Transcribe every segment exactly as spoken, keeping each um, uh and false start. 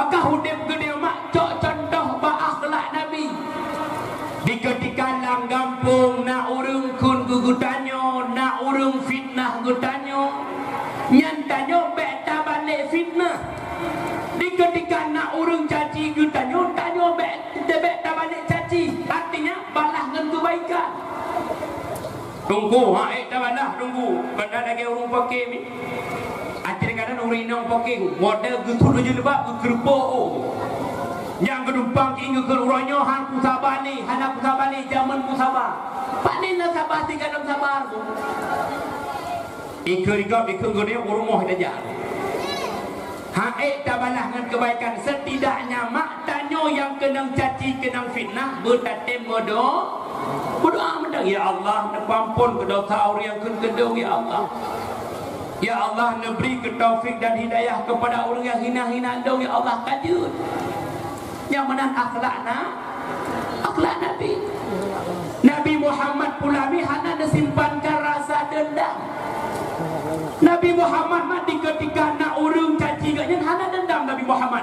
Maka udeb geutanyoe mak cok cuntoh bak akhlak Nabi. Di keutika lam gampông na ureuëng kheun keu geutanyoe, na ureuëng fitnah geutanyoe, nyan tanyoe bék tabalek fitnah. Di keutika na ureuëng caci geutanyoe, tanyoe bék, bék tabalek caci. Artinya, balah ngon keubaikan. Teungku, ha, ék tabalah, Teungku. Banda lagée ureuëng paké mi. Até kadang ureuëng inong paké, model geuthut jilbab, geukeureubeuk, oh. Nyang geudumpang inggeuh keu uroe nyoe, han kusaba lé, hana kusaba lé, jameun kusaba. Pane na saba sigohlom saba, oh. Ikeu rigop, ikeu geude, u rumoh tajak. Ha ék tabalah ngon keubaikan, setidaknya mak tanyoe nyang keunong caci, keunong fitnah, beutatem meudo-, meudoa mantong, "Ya Allah, neupeuampon keu dosa ureuëng nyang kheun keu lôn, ya Allah. Ya Allah, neubri keu taufik dan hidayah keupada ureuëng nyang hina-hina lôn, ya Allah," ka jeuet. Nyang meunan akhlak na, akhlak Nabi. Nabi Muhammad pula mi hana neusimpankan rasa deundam. Nabi Muhammad mak di keutika na ureuëng caci geuh nyan hana deundam Nabi Muhammad.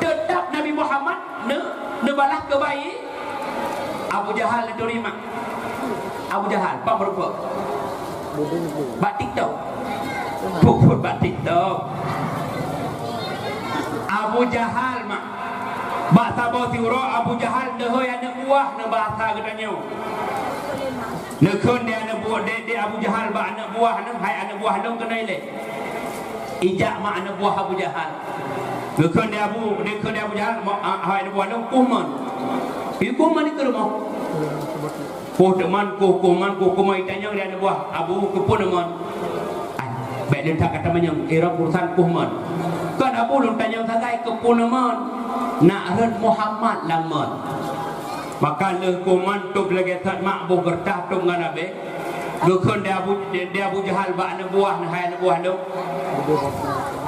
Teutap Nabi Muhammad ne-, neubalah keubai. Abu Jahal neuturi mak. Abu Jahal, pak meureumpok. Bak TikTok. Pukul bak TikTok. Abu Jahal mak. Bak saboh siuroe Abu Jahal neuhôi aneuëk buah, neubahasa geutanyoe. Neukheun di aneuëk buah, di, di Abu Jahal bak aneuëk buah neuh, "Hai aneuëk buah lôn, keunoe ilée." Ijak mak aneuëk buah Abu Jahal. Neukheun di Abu, neukheun di Abu Jahal, "Ma-, a-, hai aneuëk buah lôn, kuh mon." Ikuh mon dikeue rumoh. Kuh teuma, kuh, kuh mon, kuh, kuh mon, itanyong di aneuëk buah, "Abu, keupeue mon?" "Ai, bék lôn that gata manyong, irok urusan kuh mon." "Kon Abu, lôn tanyong sagai, keupeue mon?" "Nak rhot Muhammad lam mon." Maka lheueh kuh mon tôb lagée that mak boh geurtah tôb ngon abée, geukheun di Abu, di, di Abu Jahal bak aneuëk buah neuh, "Hai aneuëk buah lôn,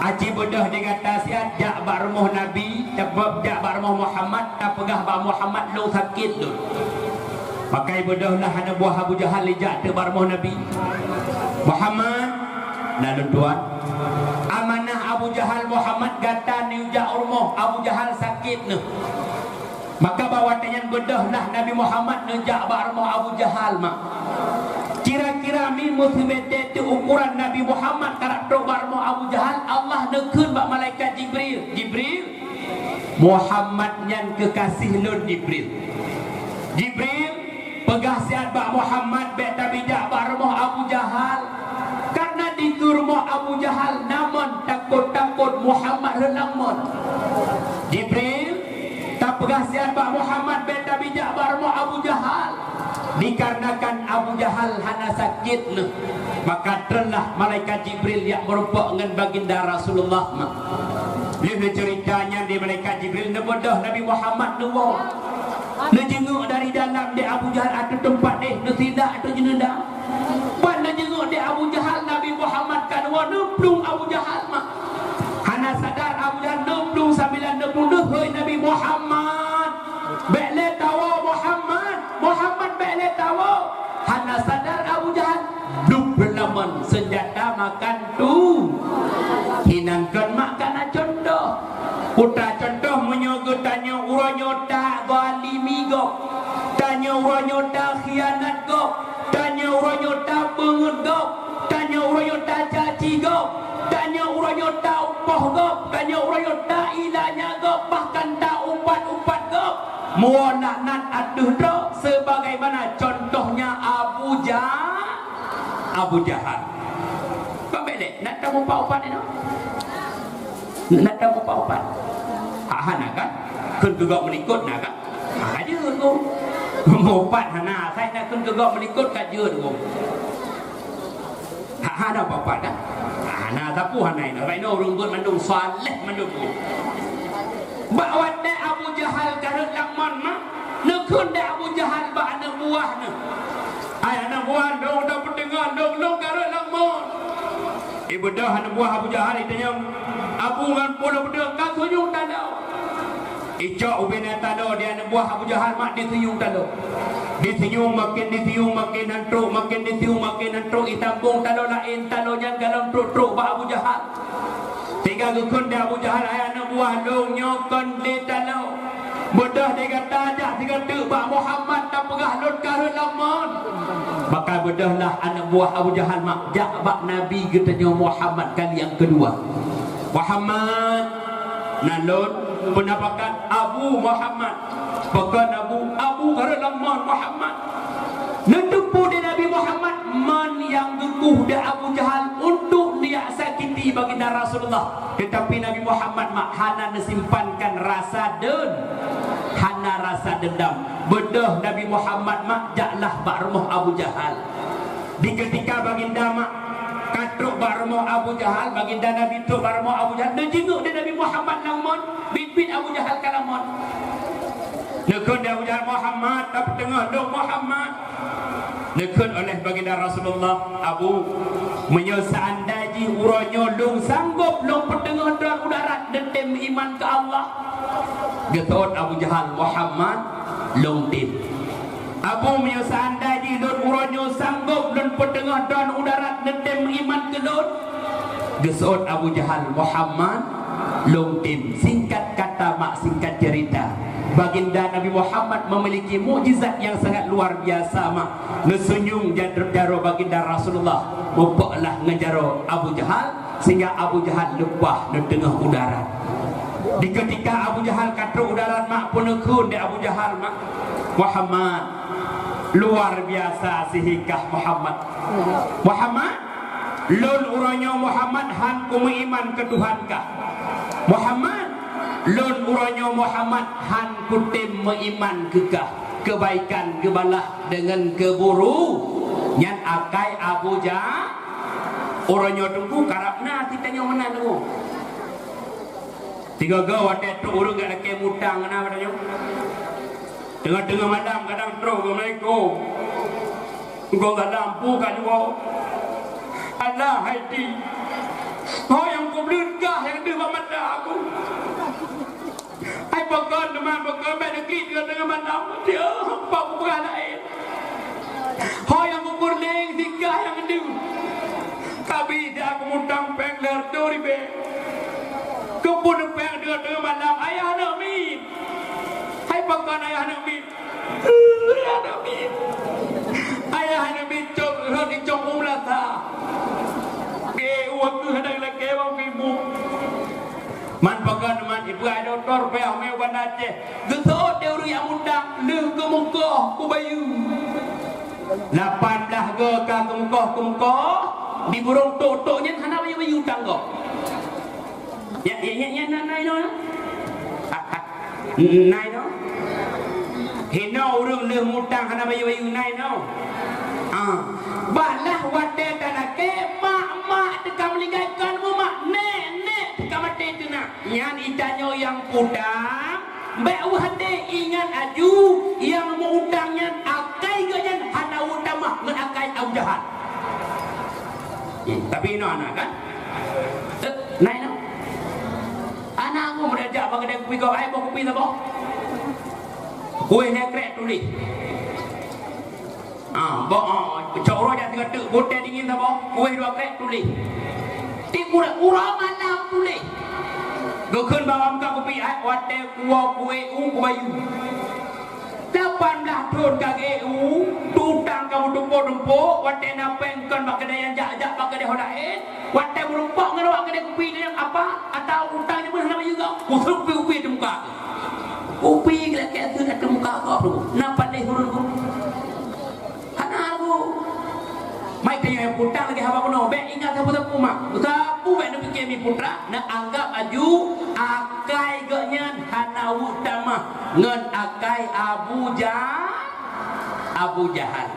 aci beudôh di gata siat jak bak rumoh Nabi, jak bak rumoh Muhammad, tapeugah bak Muhammad lôn sakét lôn." Maka ibeudôh lah aneuëk buah Abu Jahal ijak teuk bak rumoh Nabi. "Muhammad," "Na lôn tuan." "Amanah Abu Jahal, Muhammad, gata neujak u rumoh Abu Jahal sakét neuh." Maka bak watée nyan beudôh lah Nabi Muhammad neujak bak rumoh Abu Jahal mak. Kira-kira mi meuseumeutée teuk ukuran Nabi Muhammad karab trok bak rumoh Abu Jahal, Allah neukheun bak malaikat Jibril, "Jibril, Muhammad nyan keukaséh lôn, Jibril. Jibril, peugah siat bak Muhammad bék tabijak bak rumoh Abu Jahal. Kareuna dikeue rumoh Abu Jahal na mon, takot-takot Muhammad rhot lam mon. Jibril, tapeugah siat bak Muhammad bék tabijak bak rumoh Abu Jahal. Dikarenakan Abu Jahal hana sakét neuh." Maka treun lah malaikat Jibril jak meurumpok ngon Baginda Rasulullah. Lheueh neuceurita nyan di malaikat Jibril, neubeudôh Nabi Muhammad neuwoe. Neujingeuk dari dalam di Abu Jahal ateueh teumpat deh, neusilak ateueh jeuneuda. Ban neujingeuk di Abu Jahal Nabi Muhammad ka neuwoe, neuplueng Abu Jahal mak. Hana sadar Abu Jahal, neuplueng sambilan neuplueng, "Hôi Nabi Muhammad, bék lé tawoe Muhammad, Muhammad bék lé tawoe." Hana sadar Abu Jahal, blub rhot lam mon, seunjata makan tu. Inan kon mak kana cuntoh. Putra cuntoh meunyoe geutanyoe uroe nyoe tazalimi gob, tanyoe uroe nyoe takhianat gob, tanyoe uroe nyoe tapeungeut gob, tanyoe uroe nyoe tacaci gob, tanyoe uroe nyoe taupoh gob, tanyoe uroe nyoe tailanya gob, bahkan taupat-upat gob. Meuwoe laknat ateueh droe sebagaimana contohnya Abu Ja-, Abu Jahal. Kon bék lé, na tamupat-upat inoe? Na tamupat-upat? Ha, hana kan? Kheun keu gob meulikot na kan? Ha, ka jeuet gob. Mupat hana, asai na kheun keu gob meulikot ka jeuet gob. Ha, hana apa-apa dah. Ha, hana sapeue hana inoe. Inoe ureuëng beuet mandum saleh mandum. Bak watée Abu Jahal ka rhot lam mon mak, neukheun lé Abu Jahal bak aneuëk buah neuh, "Hai aneuëk buah, lôn tapeudeungoe lôn, lôn ka rhot lam mon." Ibeudôh aneuëk buah Abu Jahal itanyong, "Abu, ngon peue lôn beudôh?" "Ka sunyueng taloe." Icok ubena taloe di aneuëk buah Abu Jahal mak, disunyueng taloe. Disunyueng maken disunyueng maken han trok, maken disunyueng maken han trok, itambong taloe laén, taloe nyan galom trok-trok bak Abu Jahal. Sehingga geukheun lé Abu Jahal, "Hai aneuëk Wah, lôn nyoe kon lé taloe. Beudôh di gata jak sigoe teuk bak Muhammad tapeugah lôn ka rhot lam mon. Maka beudôhlah aneuk buah Abu Jahal mak jak bak Nabi geutanyoe Muhammad kali nyang keudua. Muhammad, na lôn peunamakan Abu Muhammad. Pakon Abu, Abu ka rhot lam mon Muhammad. Neuteupeue lé Nabi Muhammad mon nyang geukueh lé Abu Jahal untuk neujak sakiti baginda Rasulullah. Teutapi Nabi Muhammad mak hana neusimpankan rasa deun, hana rasa dendam. Beudôh Nabi Muhammad mak jaklah bak rumoh Abu Jahal. Di keutika baginda mak ka trok bak rumoh Abu Jahal, baginda Nabi trok bak rumoh Abu Jahal, neujingeuk lé Nabi Muhammad lam mon, biet-biet Abu Jahal ka lam mon. Neukheun lé Abu Jahal, "Muhammad, tapeuteungoh lôn Muhammad." Neukheun oleh baginda Rasulullah, "Abu, meunyoe seandai jih uroe nyoe lôn sanggob lôn peuteungoh droe u darat neutem meuiman keu Allah." Geuseuôt Abu Jahal, "Muhammad, lôn tem." "Abu, meunyoe seandai jih lôn uroe nyoe sanggob lôn peuteungoh droe u darat neutem meuiman keu lôn?" Geuseuôt Abu Jahal, "Muhammad, lôn tem." Singkat kata mak, singkat cerita, baginda Nabi Muhammad memiliki mukjizat yang sangat luar biasa mak. Neusunyueng jar-, jaroe baginda Rasulullah, mupok lah ngon jaroe Abu Jahal, sehingga Abu Jahal leupah neuteungoh u darat. Di keutika Abu Jahal ka trok u darat mak, peuneukheun lé Abu Jahal mak, "Muhammad, luar biasa sihikah Muhammad. Muhammad, lôn uroe nyoe Muhammad han kumeuiman keu Tuhan kah. Muhammad, lôn uroe nyoe Muhammad han kutem meuiman keu kah. Kebaikan geubalah deungon keuburu." Nyan akai Abu Jahal. Uroe nyoe teungku karab na sitanyoe meunan teungku. Tiga-tiga watèe trok ureueng geulakèe mutang na padahai. Teungoh-teungoh malam kadang trok, "Assalamualaikum." Engkau salam, "Peue ka jua?" "Alah, hai Ti. Ho nyang kubleuet kah nyang deuh bak mata aku." "Hai pakon teuma, pakon bèk neuklik teungoh-teungoh malam? Dia apa peugah laén?" Ho nyang meukureueng sikah nyang deuh. Kabi dak mutang pèng lhèe reutôh ribèe. Keupeue neupèng teungoh-teungoh malam, ayah aneuk miet. Hai pakon ayah aneuk miet? Ayah aneuk miet. Ayah aneuk miet cok rhot icok u meulasa. Geu u keuh hana lakèe bang ibu. Man pakon man ibu ai doktor payah mé u Banda Aceh. Geuseuôt lé ureueng nyang mutang lheueh geumeukoh keu bayeue. Lapan blaih goe ka geumeukoh-geumeukoh, di burông tok-tok nyan hana bayeue-bayeue utang gob. Ya, ya, ya, ya, na, na inoe na. Ah, ah. Na inoe. Hinoe ureueng lheueh mutang hana bayeue-bayeue na inoe. Ah. Bah lah watèe talakèe, mak-mak teuka meuninggai kon meumak, nèk-nèk teuka maté teunak. Nyan itanyoe nyang utang, bèk u até, ingat aju, nyang meu-utang nyan akai geuh nyan hana u tamah ngon akai Abu Jahal. Hmm, tapi inoe na kan? Eh, na inoe. Aneuk aku meurajak bak keudè kupi kau, ai boh kupi saboh. Kueh nèk krèk tuléh. Ah, boh, ah, cok uroe jak sigoe teuk, butèe dingin saboh, kueh dua krèk tuléh. Tiep uroe, uroe malam tuléh. Geukheun bak muka kupi, ai watèe kuwoe kueh u keu bayeue. Lapan blaih thon ka geu-eu, tutang ka meutumpôk-tumpôk, watèe na pèng kon bak keudè nyang jak-jak bak keudè ho laén, watèe meurumpok ngon awak keudè kupi nyan apa, ata utang nyan hana bayeue gop, kuseurup kupi-kupi di muka. Kupi geulakèe seuhat di muka gop tu, na paléh ureueng gop. Hana lagu. Mai tanyoe nyang putang lagèe haba bunoe, bèk ingat sapeue-sapeue mak. Sapeue bèk neupiké mi putra, neuanggap aju akai geuh nyan hana weueh tamah ngon akai Abu Ja-, Abu Jahal.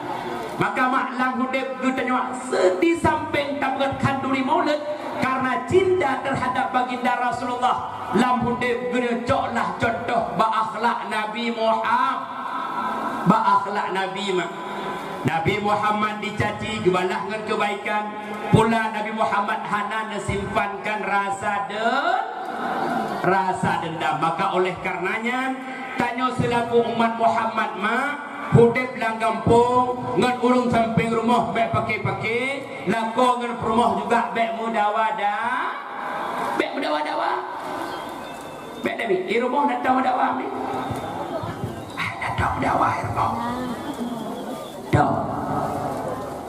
Maka mak lam udép geutanyoe se-, di sampéng tapeugöt khanduri maulid karena cinta terhadap baginda Rasulullah, lam udép geutanyoe coklah contoh bak akhlak Nabi Muhammad. Bak akhlak Nabi mak. Nabi Muhammad dicaci geubalah ngon kebaikan. Pula Nabi Muhammad hana neusimpankan rasa de-, rasa dendam. Maka oleh karenanya, tanyoe seulaku umat Muhammad mak, udép lam gampông ngon ureueng sampéng rumoh bèk paké-paké, lakoe ngon peurumoh juga bèk meudawa da-, bèk meudawa-dawa. Bèk lé mi, di rumoh na tom dakwah mi. Ai, na tom dakwah di rumoh. Tom.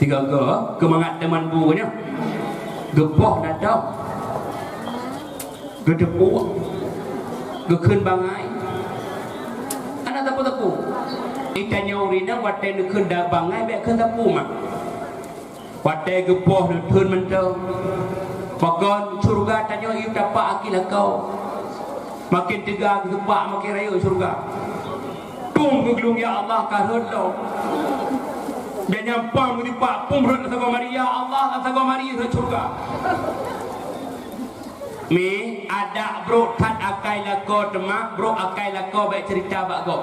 Tiga ke, keumangat teuma bu nyoe. Geupoh na tom. Geuteupeue. Geukheun bangai. Hana teupeu-teupeu. Itanyoe ureueng inong watèe neukheun da-, bangai bèk kheun teupeu mak. Watèe geupoh neutheun mantong. Pakon syeuruga tanyoe yue tapak aki lakoe. Makin teuga geuseupah, makin rayeuk syeuruga. Pum geuglung, ya Allah, ka rhot lom. Dan nyan pam geuseupah, pum rhot lam sagoe Maria, ya Allah, lam sagoe Maria rhot syeuruga. Mi, adak brôk that akai lakoe teuma, brôk akai lakoe bèk ceurita bak gob.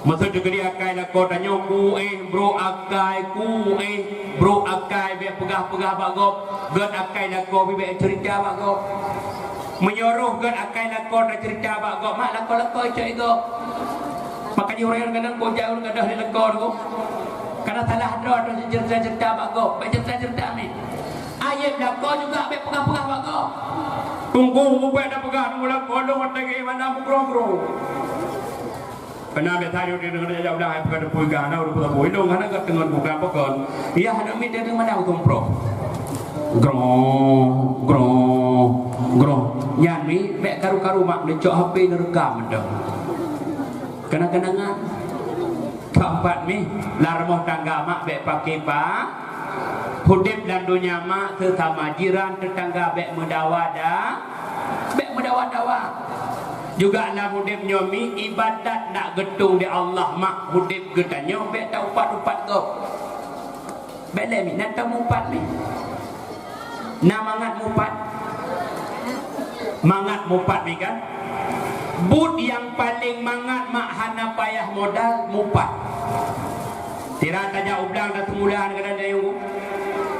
Maksud teukeudi akai lakoe tanyoe, ku éh brôk akai, ku éh brôk akai, bèk peugah-peugah bak gob. Gèt akai lakoe pih bèk ceurita bak gob. Meunyoe roh gèt akai lakoe taceurita bak gob, mak lakoe-lakoe cok gob. Makajih ureueng kadang kojak ureueng gadoh di lakoe tu. Karena salah droe tu ceurita-ceurita bak gob, bèk ceurita-ceurita mi. Ayeb lakoe juga bèk peugah-peugah bak gob. Teungku, bèk tapeugah, teungku lakoe lôn watèe geuh mana meugrong-grong. Keunan biasa jih deungon jak blang hai peugah teupeu iga na ureueng peugah bui lôn hana gèt deungon bukan pakon. Yah aneuk miet deungon mana ureueng prok. Grong, grong, grong. Nyan mi bèk karu-karu mak neucok H P neurekam mantong. Keunan-keunangan. Keumpat mi, lam rumoh tangga mak bèk paké pa. Udép lam donya mak seusama jiran teutangga bèk meudawa da, bèk meudawa-dawa. Juga lam udép nyoe mi ibadat nak geutueng di Allah mak udép geutanyoe bèk taupat-upat gob. Bèk lé mi, na tamupat mi. Na mangat mupat. Mangat mupat mi kan? Buet nyang paleng mangat mak hana payah modal mupat. Sira tajak u blang taseumula kadang dayung.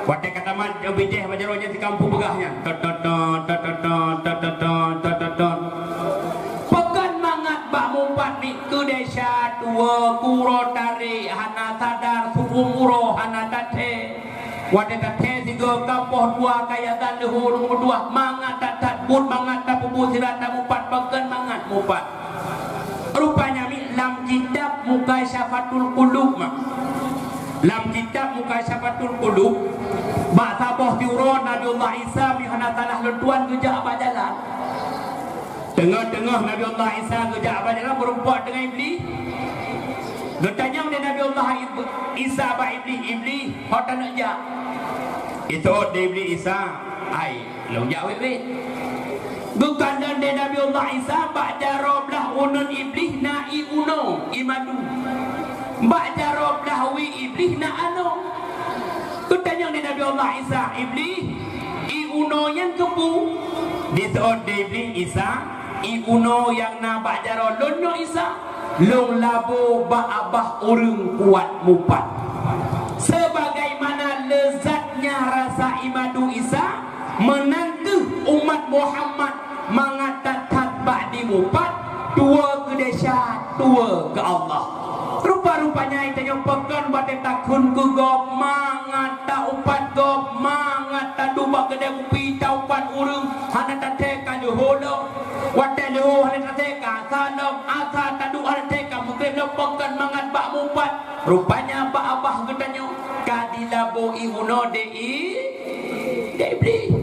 Watèe ka tamat bijéh bak jaroe nyan sikampung peugah nyan. Tot, tot, tot. Pakon mangat bak mupat mi keu desya tuwoe, kuro tarek hana sadar, su'um uroe hana tathèe. Watèe tathèe sigoe ka poh dua kaya dan leuhô ureueng meutuah, mangat that-that buet, mangat tapeubuet sira tamupat, pakon mangat mupat. Rupanya mi lam kitab Mukasyafatul Qulub ma. Lam kitab Mukasyafatul Qulub, bak saboh siuroe Nabiullah Isa mi hana salah lôn tuan geujak bak jalan. Teungoh-teungoh Nabiullah Isa geujak bak jalan meurumpok deungon Iblih. Geutanyong lé Nabiullah Ib-, Isa bak Iblih, "Iblih, ho taneuk jak?" Iseuôt lé Iblih Isa, "Hai, lôn jak wét-wét." Geukalon lé Nabiullah Isa bak jaroe blah uneuen Iblih na ié unoe, ié madu. Bak jaroe blah wie Iblih na anoe. Geutanyong lé Nabiullah Isa, "Iblih, ié unoe nyan keupeue?" Diseuôt lé Iblih Isa, "Ié unoe nyang na bak jaroe lôn nyoe Isa, lôn labo bak babah ureueng kuat mupat. Sebagaimana leuzatnya rasa ié madu Isa, meunan kheueh umat Muhammad mangat that-that bak di mupat, tuwoe keu desya, tuwoe keu Allah." Rupa-rupanya tanyoe pakon watèe takheun keu gob, mangat taupat gob, mangat taduek bak keudè kupi taupat ureueng, hana tathèe ka leuhô lom. Watèe leuhô hana tathèe ka asa lom, asa taduek hana tathèe ka meugreb lom, pakon mangat bak mupat. Rupanya bak babah geutanyoe ka dilabo ié unoe lé i-, lé Iblih.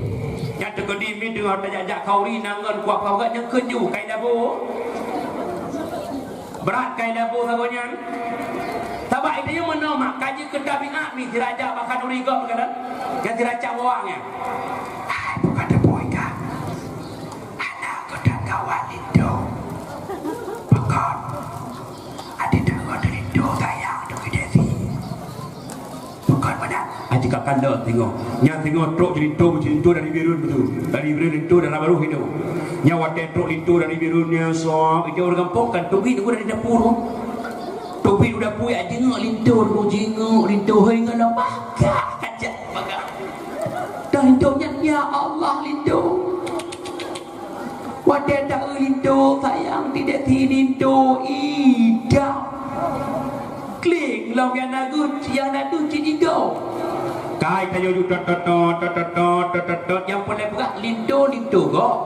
Nyan teukeudi mi teungoh tajak-jak khauri na ngon kuah-kuah nyang kheun ju ka ilabo. Brat ka ilabo saboh nyan. Sabab geutanyoe meunoe mak ka jeuet keu tabiat mi sira jak bak khanuri gob kadang. Nyang sira cak bawang nyan. Hai, bukan teupeue ka. Aneuk keu tanggawan linto. Pakon. Até teungoh teulinto sayang tu keu Desi. Bukan meunan. Até ka kandon teungoh. Nyang teungoh trok linto, linto dari Bireuen beutôi. Dari Bireuen linto dara barôh hidup. Nyang watèe trok linto dari Bireuen nyan sob, itu ureueng gampông kan teubiet dari dapur. Teubiet dari dapur ya jinguk linto, jinguk linto, hei ngon lom bagah kacak bagah. Dah linto nyan, ya Allah linto. Watèe ta-eu linto sayang tidak si linto idap. Kling lom nyang na geuh, nyang na deuh cit igoe. Kai tanyoe ju tot, tot, tot, nyang peureulèe peugah linto, linto gob.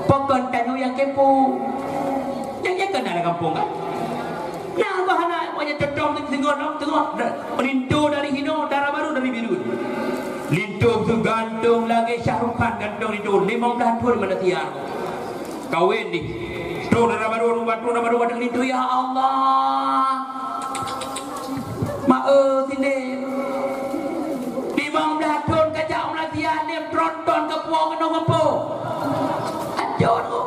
Pakon tanyoe nyang keu Kampung kan? Nah, bah hana, pokoknya cocok singoh, singoh. Linto dari hinoe, dara barô dari Bireuen. Linto tu gantong lagèe Shah Rukh Khan gantong linto, limong blah thôn Malaysia. Kawin di. Trok dara barô, dara barô, dara barô, linto, ya Allah. Mak, eh, sini. Limong blah thôn kajak Malaysia, nem tronton ke puang keunoe ngeupô. Ancô tu.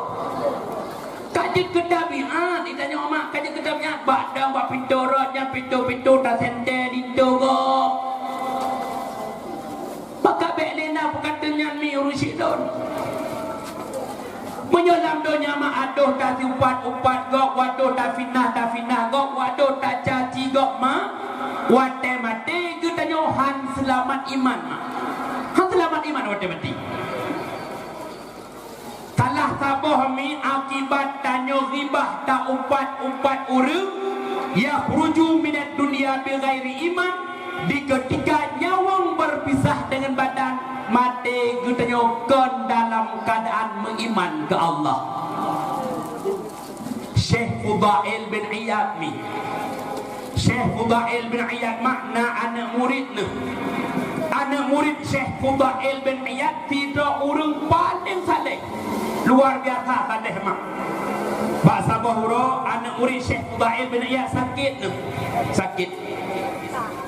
Ka jeuet keu tabiat, geutanyoe mak, ka jeuet keu tabiat. Bak dong, bak pintoe rot nyan, pintoe-pintoe taseuntée linto gob. Maka bék lé na peukateun nyan mi ureuëng sidon. Meunyoe lam donya mak adoh tasiupat-upat gob, wadoh tafitnah-tafitnah gob, wadoh tacaci gob mak, watée maté geutanyoe han seulamat iman mak. Han seulamat iman watée maté. Salah saboh mi akibat tanyoe ghibah taupat-upat ureuëng, yakhruju minad dunya bighairi iman, di keutika nyawöng beupisah deungon badan, maté geutanyoe kon dalam keuadaan meuiman keu Allah. Syekh Fudail bin Iyad mi. Syekh Fudail bin Iyad mak na aneuëk murit neuh. Aneuëk murit Syekh Fudail bin Iyad sidroe ureuëng paleng saleh. Luar biasa saleh mak. Bak saboh uroe aneuëk murit Syekh Fudail bin Iyad sakét neuh. Sakét.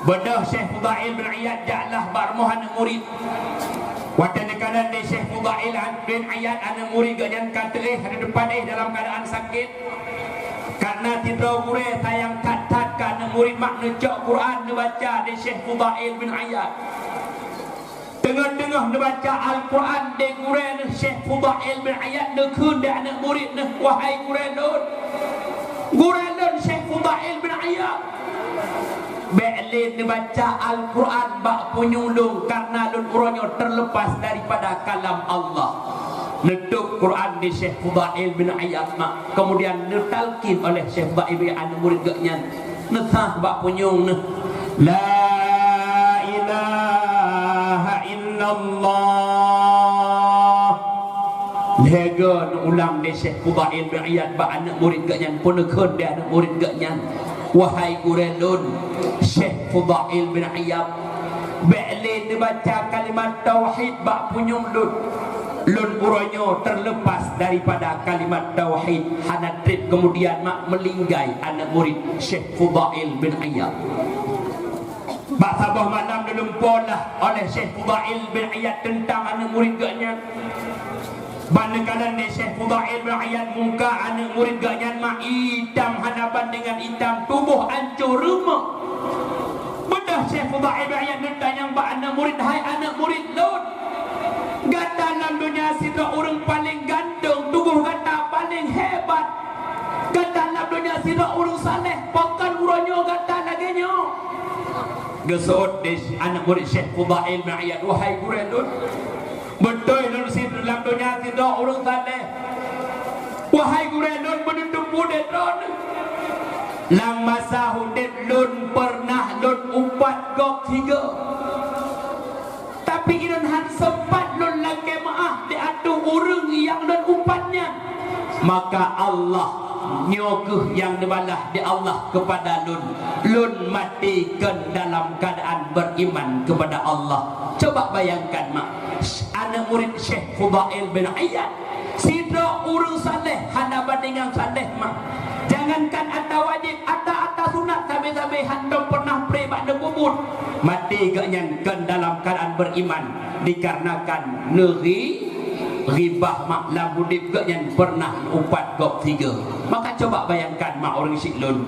Beudôh Syekh Fudail bin Iyad jak lah bak rumoh aneuëk murit. Watée neukalon lé Syekh Fudail bin Iyad aneuëk murit geuhnyan ka teuéh di depan éh dalam keuadaan sakét. Karena sidroe gurée sayang that-that keu aneuëk murit mak neucok Quran neubaca lé Syekh Fudail bin Iyad. Teungoh-teungoh neubaca Al-Quran lé gurée neuh Syekh Fudail bin Iyad neukheun lé aneuëk murit neuh, "Wahai gurée lôn, gurée lôn Syekh Fudail bin Iyad, bék lé neubaca Al-Quran bak punyueng lôn karena lôn uroe nyoe terlepas daripada kalam Allah." Neutôb Quran di Syekh Fudail bin Iyad mak, kemudian neutalkin oleh Syekh Fudail bin Iyad aneuëk murit geuhnyan. Neusah bak punyueng neuh, "La ilaha illallah." Lhée goe neuulang lé Syekh Fudail bin Iyad bak aneuëk murit geuhnyan, peuneukheun lé aneuëk murit geuhnyan, "Wahai gurée lôn, Syekh Fudail bin Iyad, bék lé neubaca kalimat tauhid bak punyueng lôn. Lôn uroe nyoe terlepas daripada kalimat tauhid." Hana treb keumudian mak meulinggai aneuëk murit Syekh Fudail bin Iyad. Bak saboh malam neulumpoe lah oleh Syekh Fudail bin Iyad teuntang aneuëk murit geuhnyan. Ban neukalon lé Syekh Fudail bin Iyad muka aneuëk murit geuhnyan mak itam hana ban deungon itam, tuboh ancô reumok. Beudôh Syekh Fudail bin Iyad neutanyong bak aneuëk murit, "Hai aneuëk murit lôn, gata lam donya sidroe ureuëng paleng gantong, tuboh gata paleng hebat. Gata lam donya sidroe ureuëng saleh, pakon uroe nyoe gata lagée nyoe?" Geuseuôt lé aneuëk murit Syekh Fudail bin Iyad, "Wahai gurée lôn, beutôi lôn si-, lam donya sidroe ureuëng saleh. Wahai gurée lôn, meuneuteupeu lé droeneuh, lam masa udeb lôn peureunah lôn upat gob sigoe. Tapi ilôn han seumpat lôn lakée meuáh di ateueh ureuëng nyang lôn upat nyan. Maka Allah, nyoe kheueh nyang neubalah di Allah keupada lôn, lôn maté kon dalam keuadaan beriman keupada Allah." Coba bayangkan mak, aneuëk murit Syekh Fudail bin Iyad, sidroe ureuëng saleh hana bandingan saleh mak. Jangankan ata wajéb, ata-ata sunat sabe-sabe hantom peureunah pré bak neupeubuet. Maté geuhnyan kon dalam keuadaan beriman dikarenakan neughi-, ghibah mak lam udeb geuhnyan peureunah upat gob sigoe. Maka coba bayangkan mak ureuëng syiek lôn,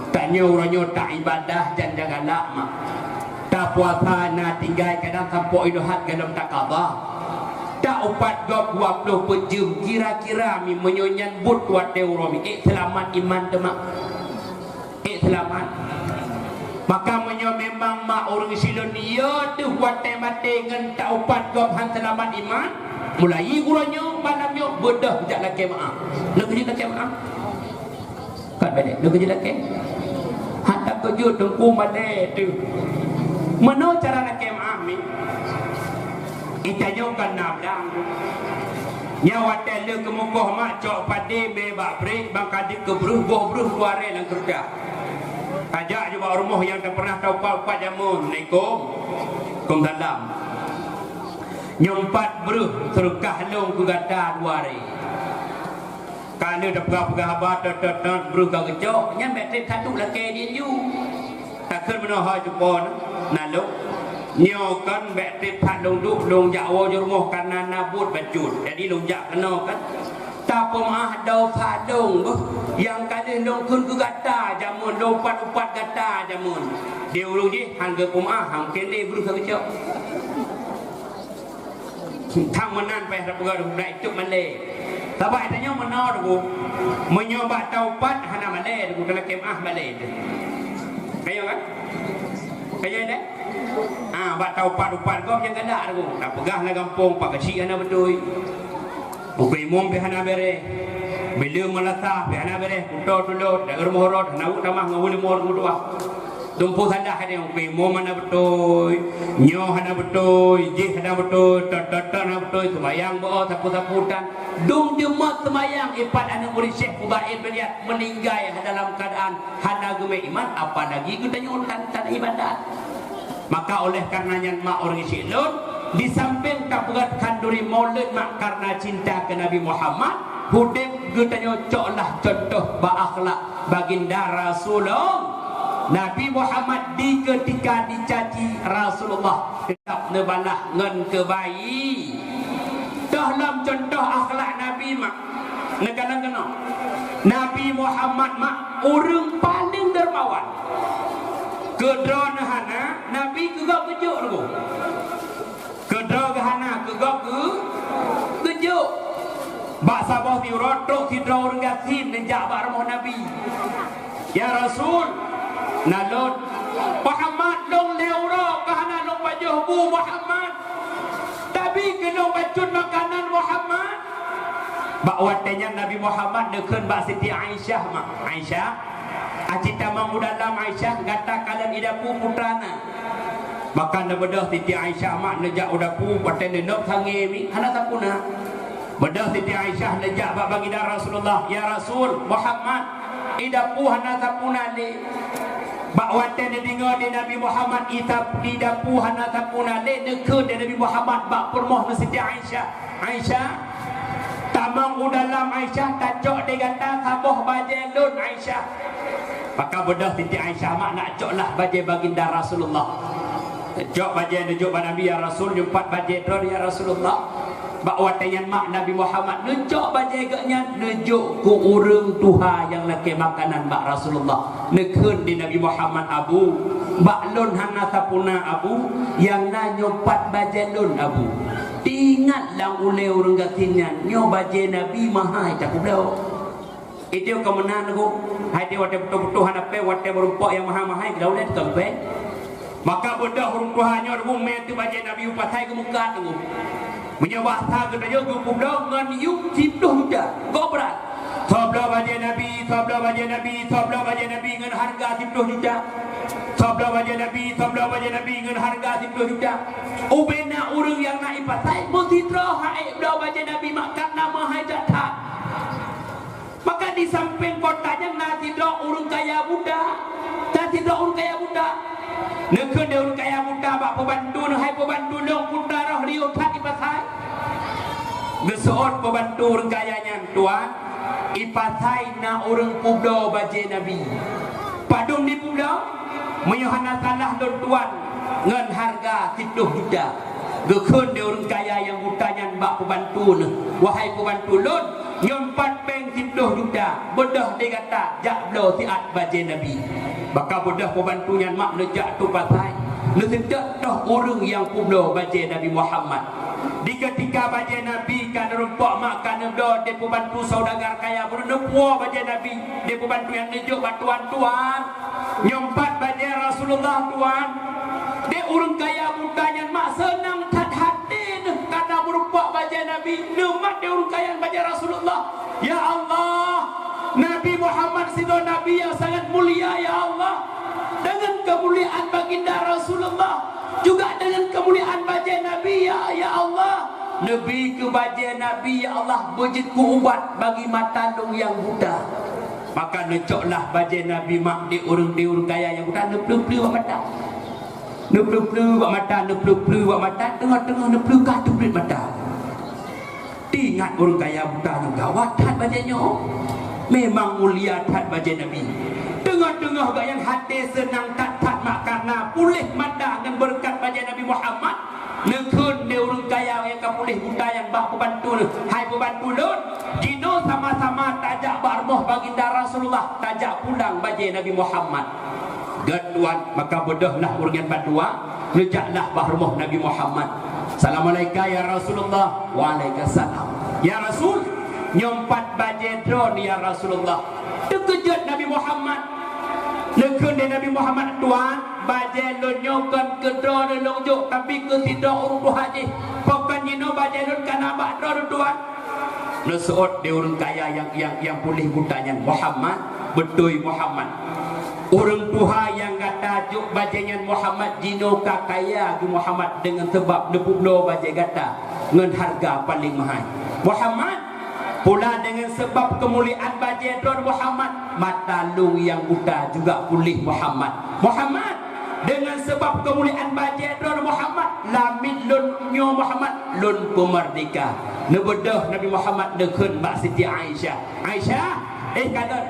tanyoe uroe nyoe taibadah jan-jan galak mak. Tapuasa na tinggai kadang sampoe inong that gohlom takaba. Taupat gob dua ploh peuet jeuem kira-kira mi meunyoe nyan buet watée uroe mi ék seulamat iman teuma. Ék seulamat. Maka meunyoe memang mak ureuëng syiek lôn yo teuh watée maté ngon taupat gob han seulamat iman, mulai uroe nyoe malam nyoe beudôh jak lakée meuáh. Neukeuneuk lakée meuáh. Kan balek, neukeuneuk lakée. Han takeujot teungku malée teuh. Meunoe cara lakée meuáh mi. Itanyoe kan na blang. Nyan watèe lheueh keumukoh mak cok padé mé bak brek ban ka jeuet keu breuh, boh breuh dua rèh lam keureudah. Tajak ju bak rumoh nyang tapeureunah taupat-upat jameun, "Assalamualaikum." "Waalaikumsalam." "Nyoe pat breuh seudeukah lôn keu gata dua rèh." Ka lheueh tapeugah-peugah haba, tot-tot-tot, breuh ka geucok, nyan bèk trép that duek lakèe jih ju. Takheun meunoe, "Hai cupo na lôn, nyoe kon bèk trép that lôn duek, lôn jak woe ju rumoh, kareuna na buet bacut. Jadi lôn jak keunoe kan. Tapeumeu'ah desya lôn beuh, nyang ka lheueh lôn kheun keu gata jameun, lôn upat-upat gata jameun." Di ureueng jih han geupeumeu'ah, han keuneuk breuh ka geucok. Thang meunan payah tapeugah, bèk trép malèe. Sabab tanyoe meunoe, Teungku. Meunyoe bak taupat hana malèe, Teungku, talakèe meu'ah malèe teuh. Ka nyo kan? Ka nyo kan? Ah, bak taupat-upat gob nyang galak, Teungku. Tapeugah lam gampông, Pak Keuchik hana beutôi. Teungku Imum pih hana bèrèh. Bileueng meulasah pih hana bèrèh. Kuto tulôt, daerah Mohorot, hana weuek tamah ngon ulèe mor meutuah. Tumpôk salah, ada nyang pih, "Mo hana beutôi, nyoe hana beutôi, jih hana beutôi, tot-tot hana beutôi, seumayang beu sapeue-sapeue tan." Dum jeumöt seumayang, ipat aneuk murit Syekh Fudail bin Iyad meuninggai dalam keuadaan hana geumè iman, apalagi geutanyoe tan-tan ibadat. Maka oleh karena nyan mak ureueng syik lôn, di sampéng tapeugöt khanduri maulud mak karena cinta keu Nabi Muhammad, udép geutanyoe coklah contoh bak akhlak Baginda Rasulullah. Nabi Muhammad di keutika dicaci Rasulullah teutap neubalah ngon keubaik. Toh lom contoh akhlak Nabi mak. Neukalon keunoe. Nabi Muhammad mak ureueng paleng dermawan. Keu droeneuh hana, Nabi keu gob geujok lom. Keu droe geuhana, keu gob geu-, geujok. Bak saboh siuroe trok sidroe ureueng gasien neujak bak rumoh Nabi. "Ya Rasul, na lôn." "Muhammad, lôn lhèe uroe ka hana lôn pajoh bu, Muhammad. Tabi keu lôn bacut makanan, Muhammad." Bak watèe nyan Nabi Muhammad neukheun bak Siti Aisyah mak, "Aisyah, aci tamong u dalam, Aisyah, gata kalon i dapu peue na." Maka neubeudôh Siti Aisyah mak neujak u dapu, watèe neunöb sangé mi, hana sapeue na. Beudôh Siti Aisyah neujak bak Baginda Rasulullah, "Ya Rasul, Muhammad, i dapu hana sapeue na lé." Bak watèe neudeungö di Nabi Muhammad i tap-, i dapu hana sapeue na lé, neukheun di Nabi Muhammad bak peurumoh ngon Siti Aisyah, "Aisyah, tamong u dalam, Aisyah, tacok di gata saboh bajèe lôn, Aisyah." Maka beudôh Siti Aisyah mak neujok lah bajèe Baginda Rasulullah. Neujok bajèe neujok bak Nabi, "Ya Rasul, nyoe pat bajèe droeneuh, ya Rasulullah." Bak watèe nyan mak Nabi Muhammad neujok bajèe geuh nyan neujok keu ureueng tuha nyang lakèe makanan bak Rasulullah. Neukheun di Nabi Muhammad, "Abu, bak lôn hana sapeue na, Abu, nyang na nyoe pat bajèe lôn, Abu." Teuingat lam ulèe ureueng gasien nyan, nyoe bajèe Nabi meuhai tapeubloe. Itu keu meunan, Teungku. Hai di watèe beutôi-beutôi hana pèng, watèe meurumpok nyang meuhai-meuhai, geulah ulèe teuka pèng. Maka beudôh ureueng tuha nyoe, Teungku, mè teuh bajèe Nabi u pasai geumeukat, Teungku. Meunyoe basa geutanyoe geupeubloe ngon yuem siplôh juta, gob brat. Soe bloe bajèe Nabi, soe bloe bajèe Nabi, soe bloe bajèe Nabi ngon hareuga siplôh juta. Soe bloe bajèe Nabi, soe bloe bajèe Nabi ngon hareuga siplôh juta. Ubé na ureueng nyang na i pasai, meusidroe han ék bloe bajèe Nabi mak, karena meuhai that-that. Maka di sampéng kota nyan na sidroe ureueng kaya buta. Na sidroe ureueng kaya buta. Neukheun di ureueng kaya buta bak peubantu neuh, "Hai peubantu lôn, peue taroh riôh that i pasai?" Geuseuôt peubantu ureueng kaya nyan, "Tuan, i pasai na ureueng peubloe bajèe Nabi." "Padum jipeubloe?" "Meunyoe hana salah lôn, Tuan, ngon hareuga siplôh juta." Geukheun di ureueng kaya nyang buta nyan bak peubantu neuh, "Wahai peubantu lôn, nyoe pat pèng siplôh juta, beudôh di gata jak bloe siat bajèe Nabi." Maka beudôh peubantu nyan mak neujak u pasai, neuseutôt toh ureueng nyang peubloe bajèe Nabi Muhammad. Di keutika bajèe Nabi ka neurumpok mak ka neubloe di peubantu saudagar kaya, beureuneuk neupuwoe bajèe Nabi di peubantu nyan neujok bak tuan, "Tuan, nyoe pat bajèe Rasulullah, Tuan." Di ureueng kaya buta nyan mak seunang that até neuh karena meurumpok bajèe Nabi, neumat di ureueng kaya nyan bajèe Rasulullah. "Ya Allah, Nabi Muhammad sidroe nabi nyang sangat mulia, ya Allah. Deungon keumuliaan baginda Rasulullah, juga deungon keumuliaan bajèe Nabi, ya, ya Allah, Neubi keu bajée Nabi, ya Allah, beujeuet keu ubat bagi mata lôn nyang buta. Maka neucoklah bajée Nabi mak di ureuëng, di ureuëng kaya nyang buta, neupleue-pleue bak mata. Neupleue-pleue bak mata, neupleue-pleue bak mata, teungoh-teungoh neupleue ka teubiet mata. Teuingat ureuëng kaya buta nyoe gawat that bajée nyoe. Memang mulia that bajée Nabi. Teungoh-teungoh gobnyan até seunang that-that mak kareuna puléh mata ngon beureukat bajée Nabi Muhammad. Neukheun lé ureuëng kaya nyang ka puléh buta nyan bak peubantu, "Hai peubantu lôn, jinoe sama-sama tajak bak rumoh Baginda Rasulullah, tajak pulang bajée Nabi Muhammad." Gét tuan, maka beudôhlah ureuëng nyan bandua, neujaklah bak rumoh Nabi Muhammad. "Assalamualaikum ya Rasulullah." "Waalaikumsalam." "Ya Rasul, nyoe pat bajée droeneuh ya Rasulullah." Teukeujot Nabi Muhammad. Neukheun lé Nabi Muhammad, "Tuan, bajée lôn nyoe kon keu droeneuh lôn jok, tapi keu sidroe ureuëng tuha jih. Pakon jinoe bajée lôn ka na bak droeneuh, Tuan?" Neuseuôt di ureuëng kaya nyang, nyang, nyang puléh buta nyan, "Muhammad, beutôi Muhammad. Ureuëng tuha nyang gata jok bajée nyan Muhammad, jinoe ka kaya geuh Muhammad deungon sabab neupeubloe bajée gata ngon hareuga paleng meuhai. Muhammad, pula deungon sabab keumuliaan bajée droeneuh Muhammad, mata lôn nyang buta juga puléh Muhammad. Muhammad, deungon sabab keumuliaan bajée droeneuh Muhammad, lamiet lôn nyoe Muhammad, lôn peumeurdeka." Neubeudôh Nabi Muhammad neukheun bak Siti Aisyah, "Aisyah, eh kalon,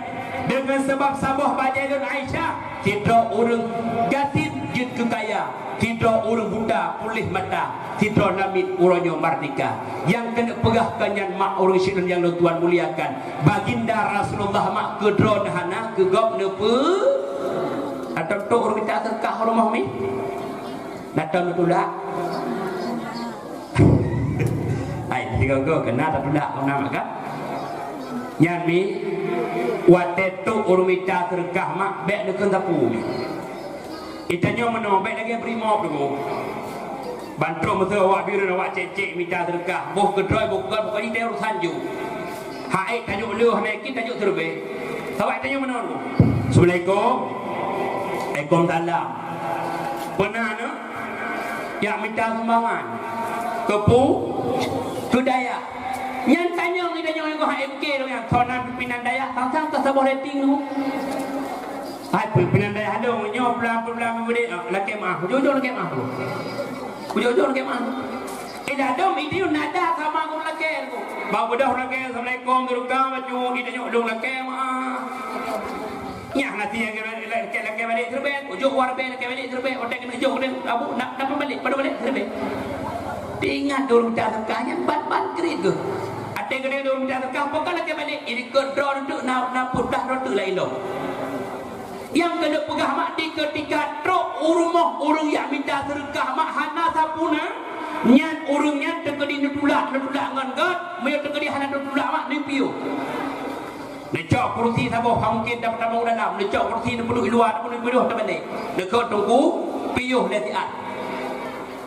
deungon sabab saboh bajée lôn Aisyah, sidroe ureuëng gasien jeuet keu kaya, sidroe ureuëng buta puléh mata, sidroe lamiet uroe nyoe meurdeka." Nyang keuneuk peugah keu nyan mak ureuëng syiek lôn nyang lôn tuan muliakan, Baginda Rasulullah mak keu droeneuh hana, keu gob neupeu-, atau tok ureuëng mita seudeukah rumoh mi? Natan beutulak. Hai, tiga-tiga kena tatulak kau nama kan? Nyan mi, watée tok ureuëng mita seudeukah mak, bék neukheun sapeue mi. Itanyoe meunoe bék lagée brimob tu. Bantrok meuseue awak bireuen awak cék-cék mita seudeukah, boh keudroe boh kon, boh kon jitée urusan ju. Hai tanyoe leuh hana yakin tanyoe seureubée. Sabab tanyoe meunoe tu. Assalamualaikum. Waalaikumsalam. Peuna na? Jak mita sumbangan. Keupu? Keu dayah. Nyan tanyong, tanyong nyang goh M K tu nyan. Sonan pimpinan dayah, sang-sang ka saboh rating tu. Hai pimpinan dayah dong, nyoe pelan-pelan beudeh, ah, lakée maah. Ujong-ujong lakée maah tu. Ujong-ujong lakée maah. Eh, dah dong, itu nada sama ngon lakée tu. Bak beudôh lakée, "Assalamualaikum, Durga, baju, kita nyok dong lakée maah." Nyan hati nyang keu lakée, lakée balek seureubée, ujok war bée lakée balek seureubée, otak keuneuk jok keuneuk abu nak dapat balek, pada balek seureubée. Teuingat dulu mita seudeukah nyan ban-ban kriet geuh. Até keuneuk dulu mita seudeukah, pakon lakée balek, jadi keu droe reuteuek na, na peutah reuteuek laén lom. Nyang keuneuk peugah mak di keutika trok u rumoh ureuëng nyang mita seudeukah mak hana sapeue na, nyan ureuëng nyan teukeudi neutulak, neutulak ngon gét, meunyoe teukeudi hana neutulak mak neupiôh. Neucok kursi saboh, ka mungken dapat tamong u dalam. Neucok kursi neupeuduek i luwa, neupeuduek, neupeuduek tabalek. Neukheun teungku, piôh lé siat.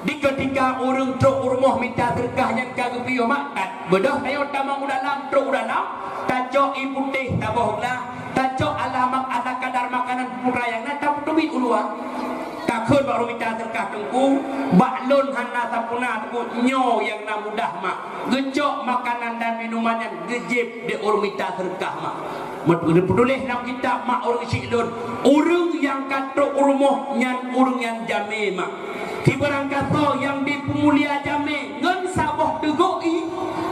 Di keutika ureuëng trok u rumoh mita seudeukah nyan ka geupiôh mak, that beudôh tanyoe tamong u dalam, trok u dalam, tacok ie putéh saboh glah, tacok ala mak-, ala kadar makanan putra nyang na, tapeuteubiet u luwa. Takheun bak ureuëng mita seudeukah, "Teungku, bak lôn hana sapeue na, Teungku, nyoe nyang na mudah mak." Geucok makanan dan minuman nyan geujieb di ureuëng mita seudeukah mak. Meutuléh lam kitab mak ureuëng syiek lôn, ureuëng nyang ka trok u rumoh nyan ureuëng nyang jamé mak. Sibarang gasoe nyang jipeumulia jamé ngon saboh teugok ie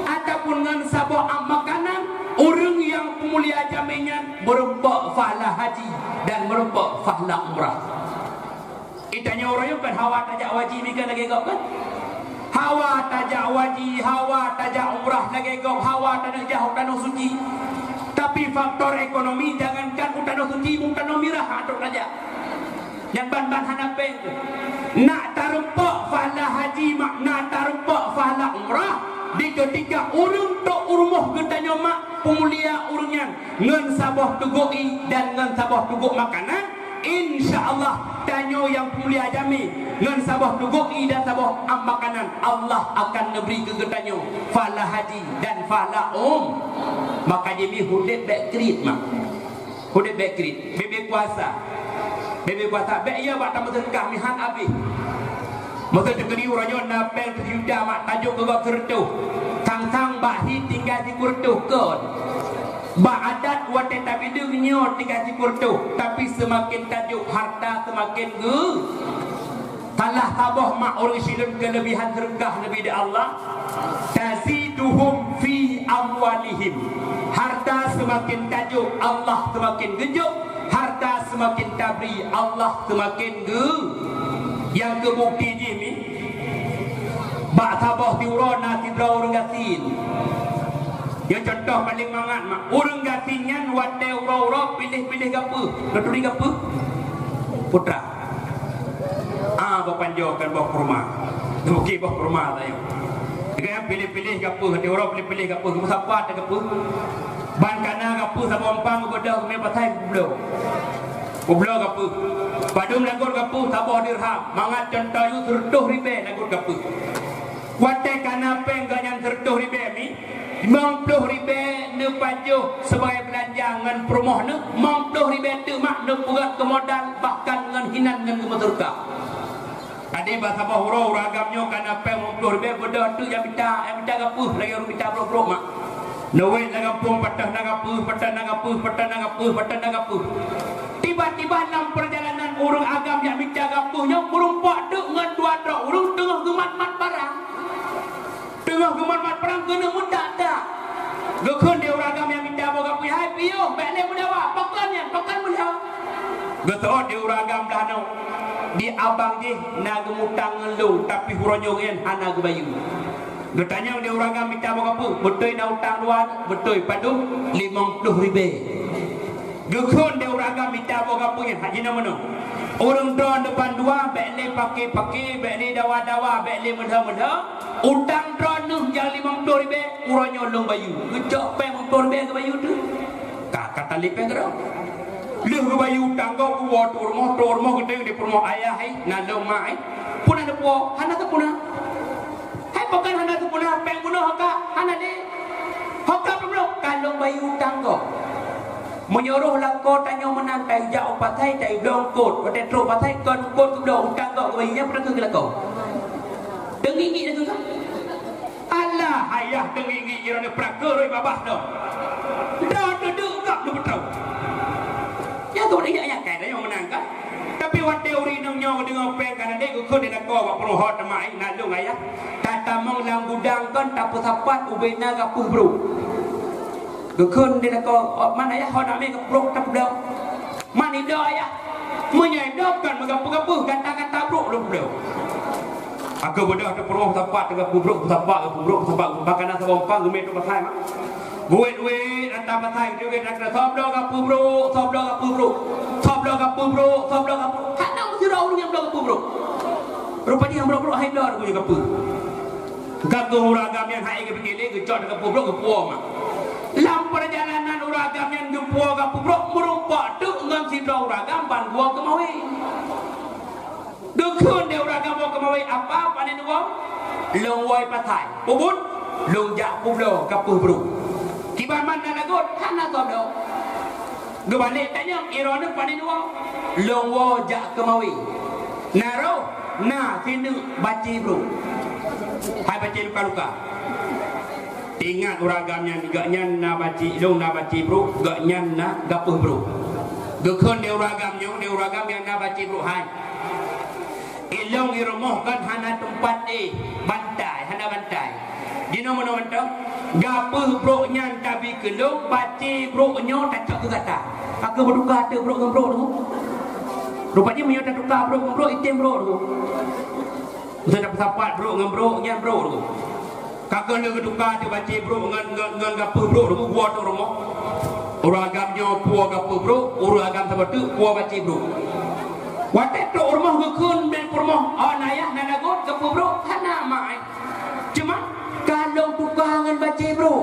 ataupun ngon saboh am makanan, ureuëng nyang peumulia jamé nyan meureumpok pahala haji dan meureumpok pahala umrah. Itanyoe ureuëng nyoe kan hawa tajak haji mi kan lagée gob kan? Hawa tajak haji, hawa tajak umrah lagée gob, hawa taneuk jak u tanoh suci. Tapi faktor ekonomi, jangankan u tanoh suci, u tanoh mirah hana trok tajak. Nyan ban-ban hana péng. Nak tareumpok pahala haji mak, nak tareumpok pahala umrah, di keutika ureuëng trok u rumoh geutanyoe mak peumulia ureuëng nyan ngon saboh teugok ie dan ngon saboh teugok makanan, insya Allah, tanyoe nyang peumulia jamé ngon saboh teugok ie dan saboh am makanan, Allah akan neubri keu geutanyoe pahala haji dan pahala um. Maka jih mi udeb bék kriet mak. Udeb bék kriet, bék-bék puasa. Bék-bék puasa, bék ya bak tameuseudeukah mihan abéh. Masa teukeudi uroe nyoe na péng sijuta mak tajok keu gob sireutôh. Sang-sang bak hi tinggai sikureutoh kon. Bak adat watée tabideung nyoe tinggai sikureutoh, tapi seumaken tajok harta seumaken geu. Salah saboh mak ureuëng Islam keulebihan seureukah Nabi di Allah, "Taziduhum fi amwalihim." Harta seumaken tajok, Allah seumaken geujok. Harta seumaken tabri, Allah seumaken geu. Nyang keu bukeuti jih mi, bak saboh siuroe na sidroe ureuëng gasien. Nyoe cuntoh paleng mangat mak. Ureuëng gasien nyan watée uroe-uroe piléh-piléh gapeuh. Neuturi gapeuh? Putra. Ah, boh panjoe kon boh kurma. Neubukée boh kurma sayoe. Dengan piléh-piléh gapeuh, watée uroe piléh-piléh gapeuh. Meusapa teu gapeuh? Ban kana gapeuh saboh umpang geubeudôh mé pasai peubloe. Peubloe gapeuh. Padum lagot gapeuh saboh dirham. Mangat cuntoh yue sireutôh ribée lagot gapeuh. Watée kana péng geuh nyan sireutôh ribée mi, limong ploh ribée neupajoh sibagai beulanja ngon peurumoh neuh, limong ploh ribée teuk mak neupeugét keu modal, bahkan ngon hinan ngon geumeuseureukah. Adak bak saboh uroe ureuëng agam nyoe kana péng limong ploh ribée beudôh teuk nyang mita, nyang mita gapeuh lagée ureuëng mita brok-brok mak. Neuwét lam gampông patéh na gapeuh, patéh na gapeuh, patéh na gapeuh, patéh na gapeuh. Tiba-tiba lam peurjalanan ureuëng agam nyang mita gapeuh nyoe meurumpok teuk ngon dua droe ureuëng teungoh geumat-mat barang. Teungoh geumat-mat barang keuneuk meudak-dak. Geukheun di ureuëng agam nyang mita boh gapeuh, "Hai piôh, bék lé meudawa, pakon nyan, pakon meudawa." Geuseuôt di ureuëng agam blah nyoe, "Di abang jih na geumutang ngon lôn, tapi uroe nyoe nyan hana geubayeue." Geutanyong di ureuëng agam mita boh gapeuh, "Beutôi na utang dua?" "Beutôi, padum?" "Limong ploh ribée." Geukheun di ureuëng agam mita boh gapeuh nyan, hak jinoe meunoe. Ureuëng droeneuh bandua bék lé pake-pake, bék lé dawa-dawa, bék lé meulhö-meulhö. Utang droeneuh nyang limong ploh ribée, uroe nyoe lôn bayeue. Geucok péng limong ploh ribée geubayeue teuk. Ka, ka talép péng keudroe. Lheueh geubayeue utang gob geuwoe trok rumoh, trok rumoh geutanyong di peurumoh, "Ayah, hai, na lôn mak, hai?" "Peue na neupuwoe?" "Hana teupeuna." "Hai, pakon hana teupeuna, péng bunoe ka hana lé?" "Ho ka peubloe?" "Ka lôn bayeue utang gob." Meunyoe roh lakoe tanyoe meunan, tajak u pasai, tabloe eungkôt. Watée trok pasai, kon eungkôt geubloe, utang gob geubayeue, nyan peue takheun keu lakoe? Teungiek-ngiek takheun kah? Alah, ayah teungiek-ngiek, jiroe neupeurakeue rot babah lom. Droe teudeuk gob neupeutroh. Nyan keuh nyan, nyan kai tanyoe meunan kan? Tapi watée ureuëng inong nyoe geudeungoe péng ka na lé, geukheun di lakoe bak peurumoh, "Ho teuma, na lôn ayah." Tatamong lam gudang kon tapeusapat ubé na gapeuh brok. Geukheun di lakoe, "Man ayah, ho na mé gapeuh brok tapeubloe." "Man idoe ayah." "Meunyoe idoe kon meugapeuh-gapeuh, gata-gata brok lôn peubloe." Akhé beudôh teupeureumoh sapat gapeuh brok, sapat gapeuh brok, sapat gapeuh brok, bahkan na saboh umpang geumé trok pasai mak. Buet-buet ata pasai, geujok-jok ata, "Soe bloe gapeuh brok, soe bloe gapeuh brok, soe bloe gapeuh brok, soe bloe gapeuh brok." Hana meusidroe ureuëng nyang bloe gapeuh brok. Rupajih nyang brok-brok hai bloe gapeuh brok. Ka geuh ureuëng agam nyan hai geupike lé, geucok di gapeuh brok geupuwoe mak. Lam peurjalanan ureuëng agam nyan geupuwoe gapeuh brok, meurumpok teuk ngon sidroe ureuëng agam ban geuwoe keumawe. Geukheun di ureuëng agam woe keumawe, "Apa pane neuwoe?" "Lôn woe pasai." "Peue buet?" "Lôn jak peubloe gapeuh brok." "Kiban man na lagot?" "Hana soe bloe." Geubalek tanyong, "Droeneuh pane neuwoe?" "Lôn woe jak keumawe." "Na roh?" "Na, sineuk bacé brok." Hai bacé luka-luka. Ingat ureuëng agam nyan, gobnyan na bacé, ilong na bacé brok, gobnyan na gapeuh brok. Geukheun di ureuëng agam nyoe, di ureuëng agam nyang na bacé brok, "Hai, ilong i rumoh kon hana teumpat éh, bantai, hana bantai. Jinoe meunoe mantong, gapeuh brok nyan tabi keu lôn, bacé brok nyoe tacok keu gata." Ka geuh meutuka teuk brok ngon brok tu. Rupajih meunyoe tatuka brok ngon brok, item brok tu. Meusapat brok ngon brok, nyan brok tu. Ka geuh lheueh geutuka teuk bacé brok ngon, ngon, ngon gapeuh brok tu, geuwoe teuk rumoh. Ureuëng agam nyoe puwoe gapeuh brok, ureuëng agam saboh teuk puwoe bacé brok. Watée trok rumoh geukheun bak peurumoh, "Oh, na yah, na lagot gapeuh brok?" "Hana, mak." "Cuma ka lôn tuka ngon bacé brok."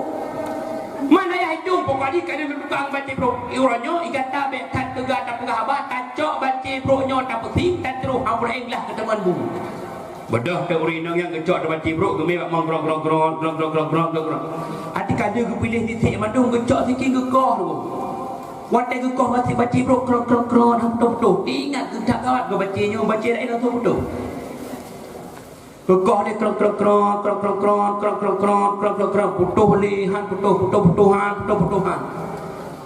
"Man na yah, itong pokok jih ka lôn tuka ngon bacé brok." "Uroe nyoe i gata bék that teuga tapeugah haba, tacok bacé brok nyoe tapeusieng, tatroh, hana peureulée glah keu teumon bu. Beudôh teuk ureuëng inong nyang geucok teuk bacé brok, geumé bak mong grong, grong, grong. Até ka lheueh geupiléh tisék mandum, geucok sikin geukoh tu. Watée geukoh bacé, bacé brok krot, krot, krot, hana putôh-putôh. Ingat geutak gawat, geuh bacé nyoe, bacé laén langsung putôh. Keukoh lé krong, krong, krong, putôh lé han, putôh, putôh, putôh han, putôh, putôh han.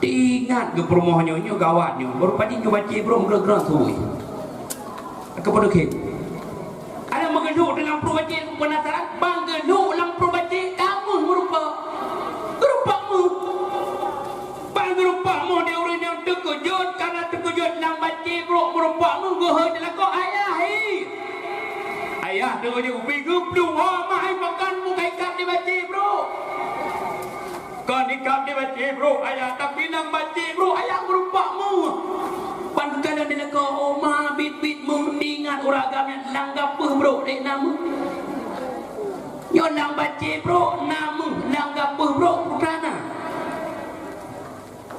Teuingat geuh peurumoh nyoe, nyoe gawat nyoe. Baru padi nyoe bacé brok meugreueng-greueng thui. Keupeue deuh kheun? Ada meugeulhok dalam pruet bacé, penasaran? Ban geulhok lam pruet bacé, ka meuh meurumpok. Meurumpok meuh. Ban meurumpok meuh di ureueng nyang teukeujot, karena teukeujot lam bacé brok meurumpok meuh, geuhôi di lakoe, "Ayah, hi!" Ayah teukeujot, ubé geuplueng, "Oh, mak, hai pakon meuh ka ikab di bacé brok?" Kon ikab di bacé brok ayah, tapi lam bacé brok ayah meurumpok meuh. Ban geukalon di lakoe, "Oh ma, biet-biet meuh, ingat ureueng agam nyan lam gapeuh brok deh na meuh." Nyoe lam bacé brok na meuh, lam gapeuh brok peue teuma na.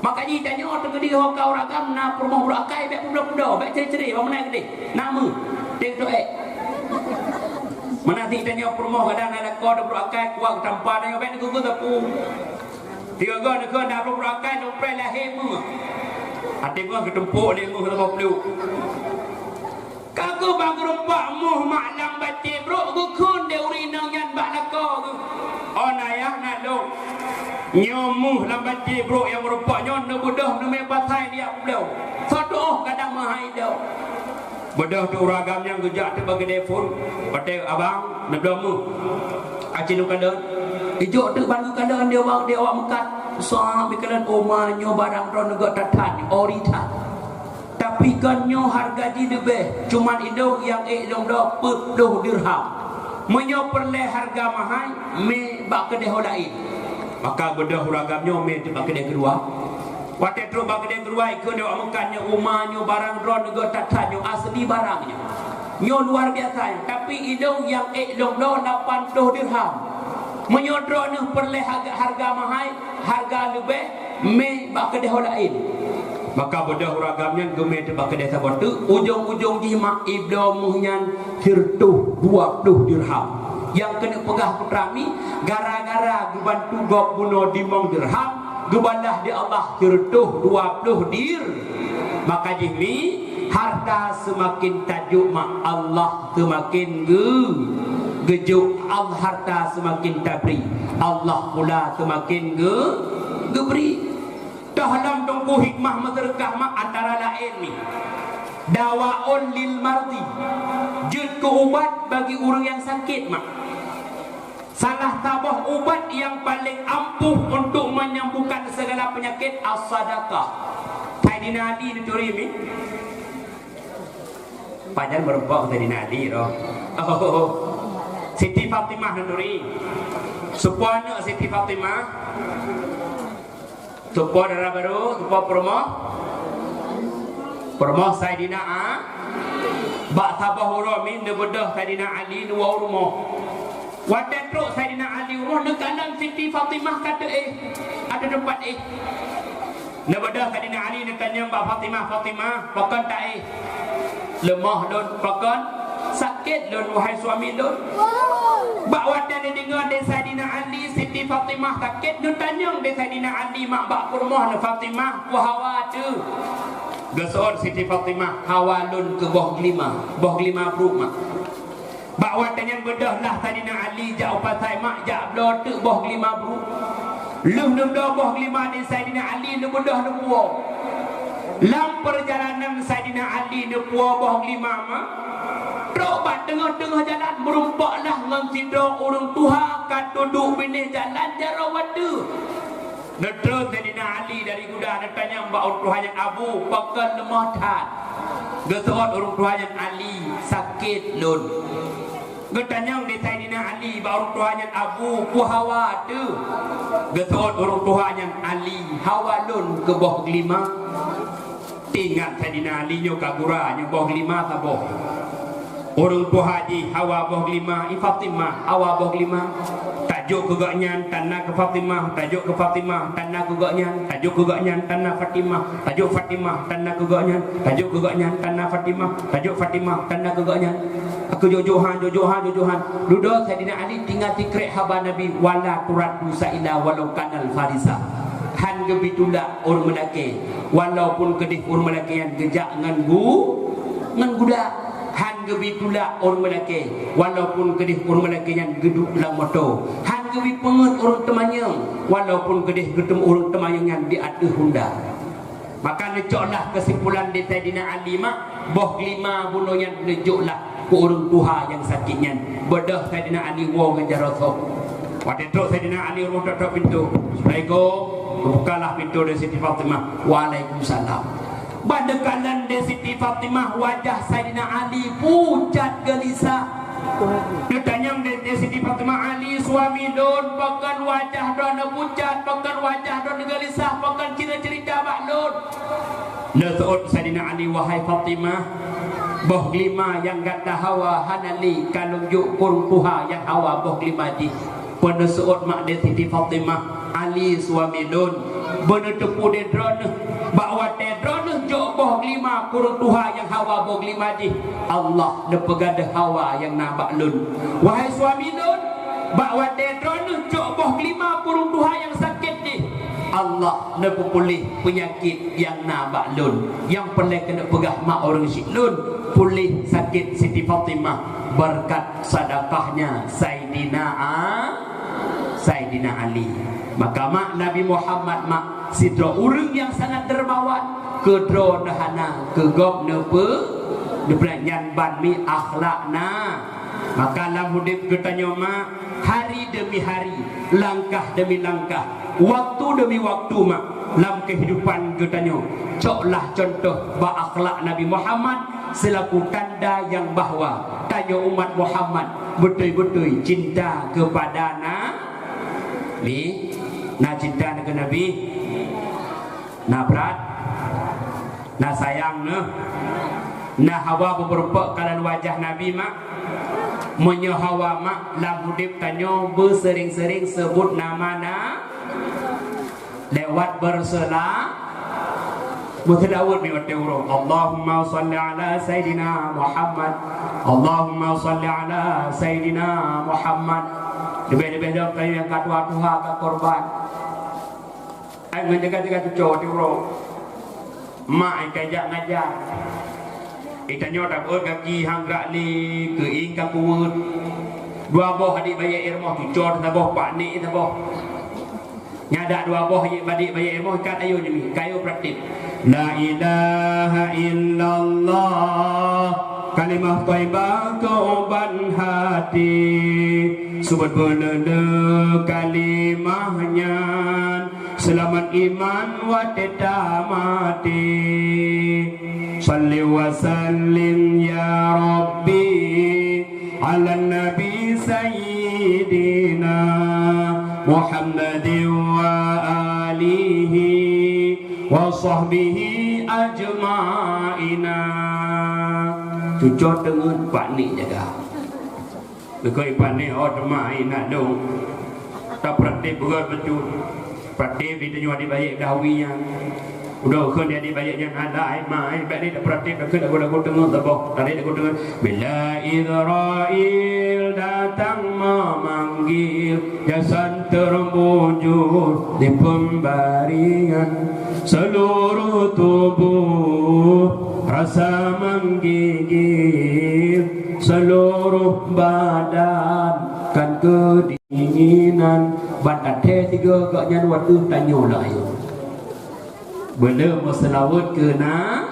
Maka jih tanyoe teukeudi ho ka ureueng agam na peurumoh brok akai, bèk peubloe-peubloe, bèk cre-cre, bak meunan keudeh. Na meuh, deh tu ék. Meunan cit tanyoe peurumoh kadang na lakoe brok akai kuat geutampa tanyoe, bèk neugeugeuet sapeue. Tiga go neukeue na brok akai, lôn preh lahé meuh. Até meuh geutumpôk lé meuh saboh pluek. Ka geuba geurumpok meuh mak lam bacé brok, geukheun lé ureueng inong nyan bak lakoe geuh, "Oh na yah na lôn. Nyoe meuh lam bacé brok nyang meurumpok nyoe neubeudôh neumè pasai diak peubloe. Soe tuoh kadang meuhai dôk." Beudôh teuk ureueng agam nyan geujak teuk bak keudè phôn, watèe, "Abang, neubloe meuh." Aci lôn kalon. Ijok teuk ban geukalon di awak, di awak meukat. Sa beukalon, "Oh ma, nyoe barang droeneuh gèt that-that, ori that." Tapi kon nyoe hareuga jih leubeh, cuman idong nyang ék lôn bloe peuet ploh dirham. Meunyoe peureulèe hareuga meuhai, mè bak keudè ho laén. Maka beudôh ureueng agam nyoe mè teuk bak keudè keudua. Watèe trôk bak keudè keudua, ikheun lé awak meukat nyoe, "Oh ma, nyoe barang droeneuh gèt that-that, nyoe asli barang nyoe. Nyoe luar biasa nyoe, tapi idong nyang ék lôn bloe lapan ploh dirham. Meunyoe droeneuh peureulèe hareuga, hareuga meuhai, hareuga leubeh, mè bak keudè ho laén." Maka beudôh ureueng agam nyan geumè teuk bak keudè saboh teuk, ujong-ujong jih mak ibloe meuh nyan sireutôh dua ploh dirham. Nyang keuneuk peugah putra mi, gara-gara geubantu gob bunoe limong dirham, geubalah di Allah sireutôh dua ploh dir. Maka jih mi, harta seumaken tajok mak Allah seumaken geu-, geujok, Allah harta seumaken tabri, Allah pula seumaken geu-, geubri. Toh lom teungku hikmah meuseudeukah mak antara laén mi, dawaun lil mardi, jeuet keu ubat bagi ureueng nyang sakét mak. Salah saboh ubat nyang paleng ampuh untuk menyembuhkan segala penyakit as-sadaqah. Saidina Ali neuturi mi. Pajan meurumpok Saidina Ali roh. Oh. Siti Fatimah neuturi. Soe po aneuk Siti Fatimah? Soe po dara barô, soe po peurumoh? Peurumoh Saidina A. Bak saboh uroe mi neubeudôh Saidina Ali neuwoe u rumoh. Watèe trôk Saidina Ali u rumoh, neukalon Siti Fatimah ka teuéh, ateueh teumpat éh. Neubeudôh Saidina Ali neutanyong bak Fatimah, "Fatimah, pakon taéh?" "Leumoh lôn." "Pakon?" "Sakét lôn, wahai suami lôn." Bak watèe neudeungö lé Saidina Ali Siti Fatimah sakét, neutanyong lé Saidina Ali mak bak peurumoh neuh, "Fatimah, peue hawa teuh?" Geuseuôt Siti Fatimah, "Hawa lôn keu boh glima, boh glima brôk mak." Bak watèe nyan beudôh lah Saidina Ali jak u pasai mak jak bloe teuk boh glima brôk. Lheueh neubloe boh glima di Saidina Ali, neubeudôh neupuwoe. Lam peurjalanan Saidina Ali neupuwoe boh glima mak, trôk bak teungoh-teungoh jalan meurumpok lah ngon sidroe ureueng tuha ka teuduek binéh jalan jaroe watèe. Neutrôn Saidina Ali dari guda, neutanyong bak ureueng tuha nyan, "Abu, pakon leumoh that?" Geuseuôt ureueng tuha nyan, "Ali, sakét lôn." Geutanyong lé Saidina Ali bak ureueng tuha nyan, "Abu, peue hawa teuh?" Geuseuôt ureueng tuha nyan, "Ali, hawa lôn keu boh glima." Teuingat Saidina Ali nyoe ka gura, nyoe boh glima saboh. Ureueng tuha jih hawa boh glima, i Fatimah hawa boh glima. Tajok keu gobnyan, tan na keu Fatimah, tajok keu Fatimah, tan na keu gobnyan, tajok keu gobnyan, tan na Fatimah, tajok Fatimah, tan na keu gobnyan, tajok keu gobnyan, tan na Fatimah, tajok Fatimah, tan na keu gobnyan. Keu jok-jok han, jok-jok han, jok-jok han. Dudoe Saidina Ali teuingat sikrek haba Nabi, "Wala turaddu saila walau kanal farisa." Han geubi tulak ureueng meulakèe, walaupun keudeh ureueng meulakèe nyan geujak ngon gu-, ngon guda. Han Geubri tulak ureuëng meulakée, walaupun keudeh ureuëng meulakée nyan geuduek lam moto. Han geubri peungeuet ureuëng teumanyong, walaupun keudeh geuteumé ureuëng teumanyong nyan di ateueh honda. Maka neucoklah keusimpulan di Saidina Ali mak, boh glima bunoe nyan neujoklah keu ureuëng tuha nyang sakét nyan. Beudôh Saidina Ali woe ngon jaroe sôk. Watée trok Saidina Ali rumoh trok-trok pintoe, "Assalamualaikum." Geubukalah pintoe lé Siti Fatimah. "Waalaikumsalam." Ban neukalon lé Siti Fatimah wajah Saidina Ali pucat geulisah. Geutanyong lé Siti Fatimah, "Ali, suami lôn, pakon wajah droeneuh pucat, pakon wajah droeneuh geulisah, pakon ceurita bak lôn?" Neuseuôt Saidina Ali, "Wahai Fatimah, boh glima nyang gata hawa hana lé ka lôn jok keu ureuëng tuha nyang hawa boh glima jih." Peue neuseuôt mak lé Siti Fatimah, "Ali suami lôn, beuneuteupeu lé droeneuh, bak watée droeneuh jok boh glima keu ureuëng tuha nyang hawa boh glima jih, Allah neupeugadôh hawa nyang na bak lôn. Wahai suami lôn, bak watée droeneuh jok boh glima keu ureuëng tuha nyang sakét jih, Allah neupeupuléh peunyakét nyang na bak lôn." Nyang peureulée keuneuk peugah mak ureuëng syiek lôn, puléh sakét Siti Fatimah beureukat sadakahnya Saidina A-, Saidina Ali. Maka mak Nabi Muhammad mak sidroe ureuëng nyang sangat dermawan, keu droeneuh hana, keu gob neupeu-, neupeureulée nyan ban mi akhlak na. Maka lam udeb geutanyoe mak, hari demi hari, langkah demi langkah, waktu demi waktu mak, lam keuhidupan geutanyoe, coklah cuntoh bak akhlak Nabi Muhammad seulaku tanda nyang bahwa tanyoe umat Muhammad beutôi-beutôi cinta keupada Na-, mi, na cinta keu Nabi, na brat, na sayang neuh, na hawa beumeurumpok kalon wajah Nabi mak. Meunyoe hawa mak lam udeb tanyoe beuseuring-seuring seubut nama Na-, lewat beurseula-, beuseulaweuet mi watée uroe. Allahumma shalli ala Saidina Muhammad. Allahumma shalli ala Saidina Muhammad. Leubeh-leubeh lom tanyoe nyang ka tuha-tuha ka korban. Ai ngon jaga-jaga cucoe watée uroe. Mak ai ka jak ngajar. Itanyoe tabeuet gaki han grak lé, keuieng ka kuweuet. Dua boh adik bayeue ié rumoh, cucoe saboh, paknek saboh. Nyan dak dua boh adik bayeue ié rumoh, ikat ayue nyoe mi, kayue praktik. La ilaha illallah, kalimah thaibah keu ubat hati. Subet beuleue kalimah nyan, seulamat iman watée tamaté. Shalli wa sallim ya Rabbi ala Nabi Sayyidina Muhammadin wa alihi wa sahbihi ajma'ina. Cucoe teungeut paknek jaga. Beukôi pané oh teuma inak dong. Tapeuratéb beugöt bacut. Peuratéb di tanyoe adik bayeue dah wie nyan. Udah kheun adik bayeue nyan, "Alah, ai ma, ai bèk lé tapeuratéb, takheun lagu-lagu teungeut saboh." Tadi lagu teungeut, "Bila Israel datang memanggil, jasad terbujur di pembaringan. Seluruh tubuh rasa menggigil, seluruh badan kan kedinginan." Ban até tiga gobnyan watèe tanyoe lahé. Bèk lé meuseulaweuet keu na-,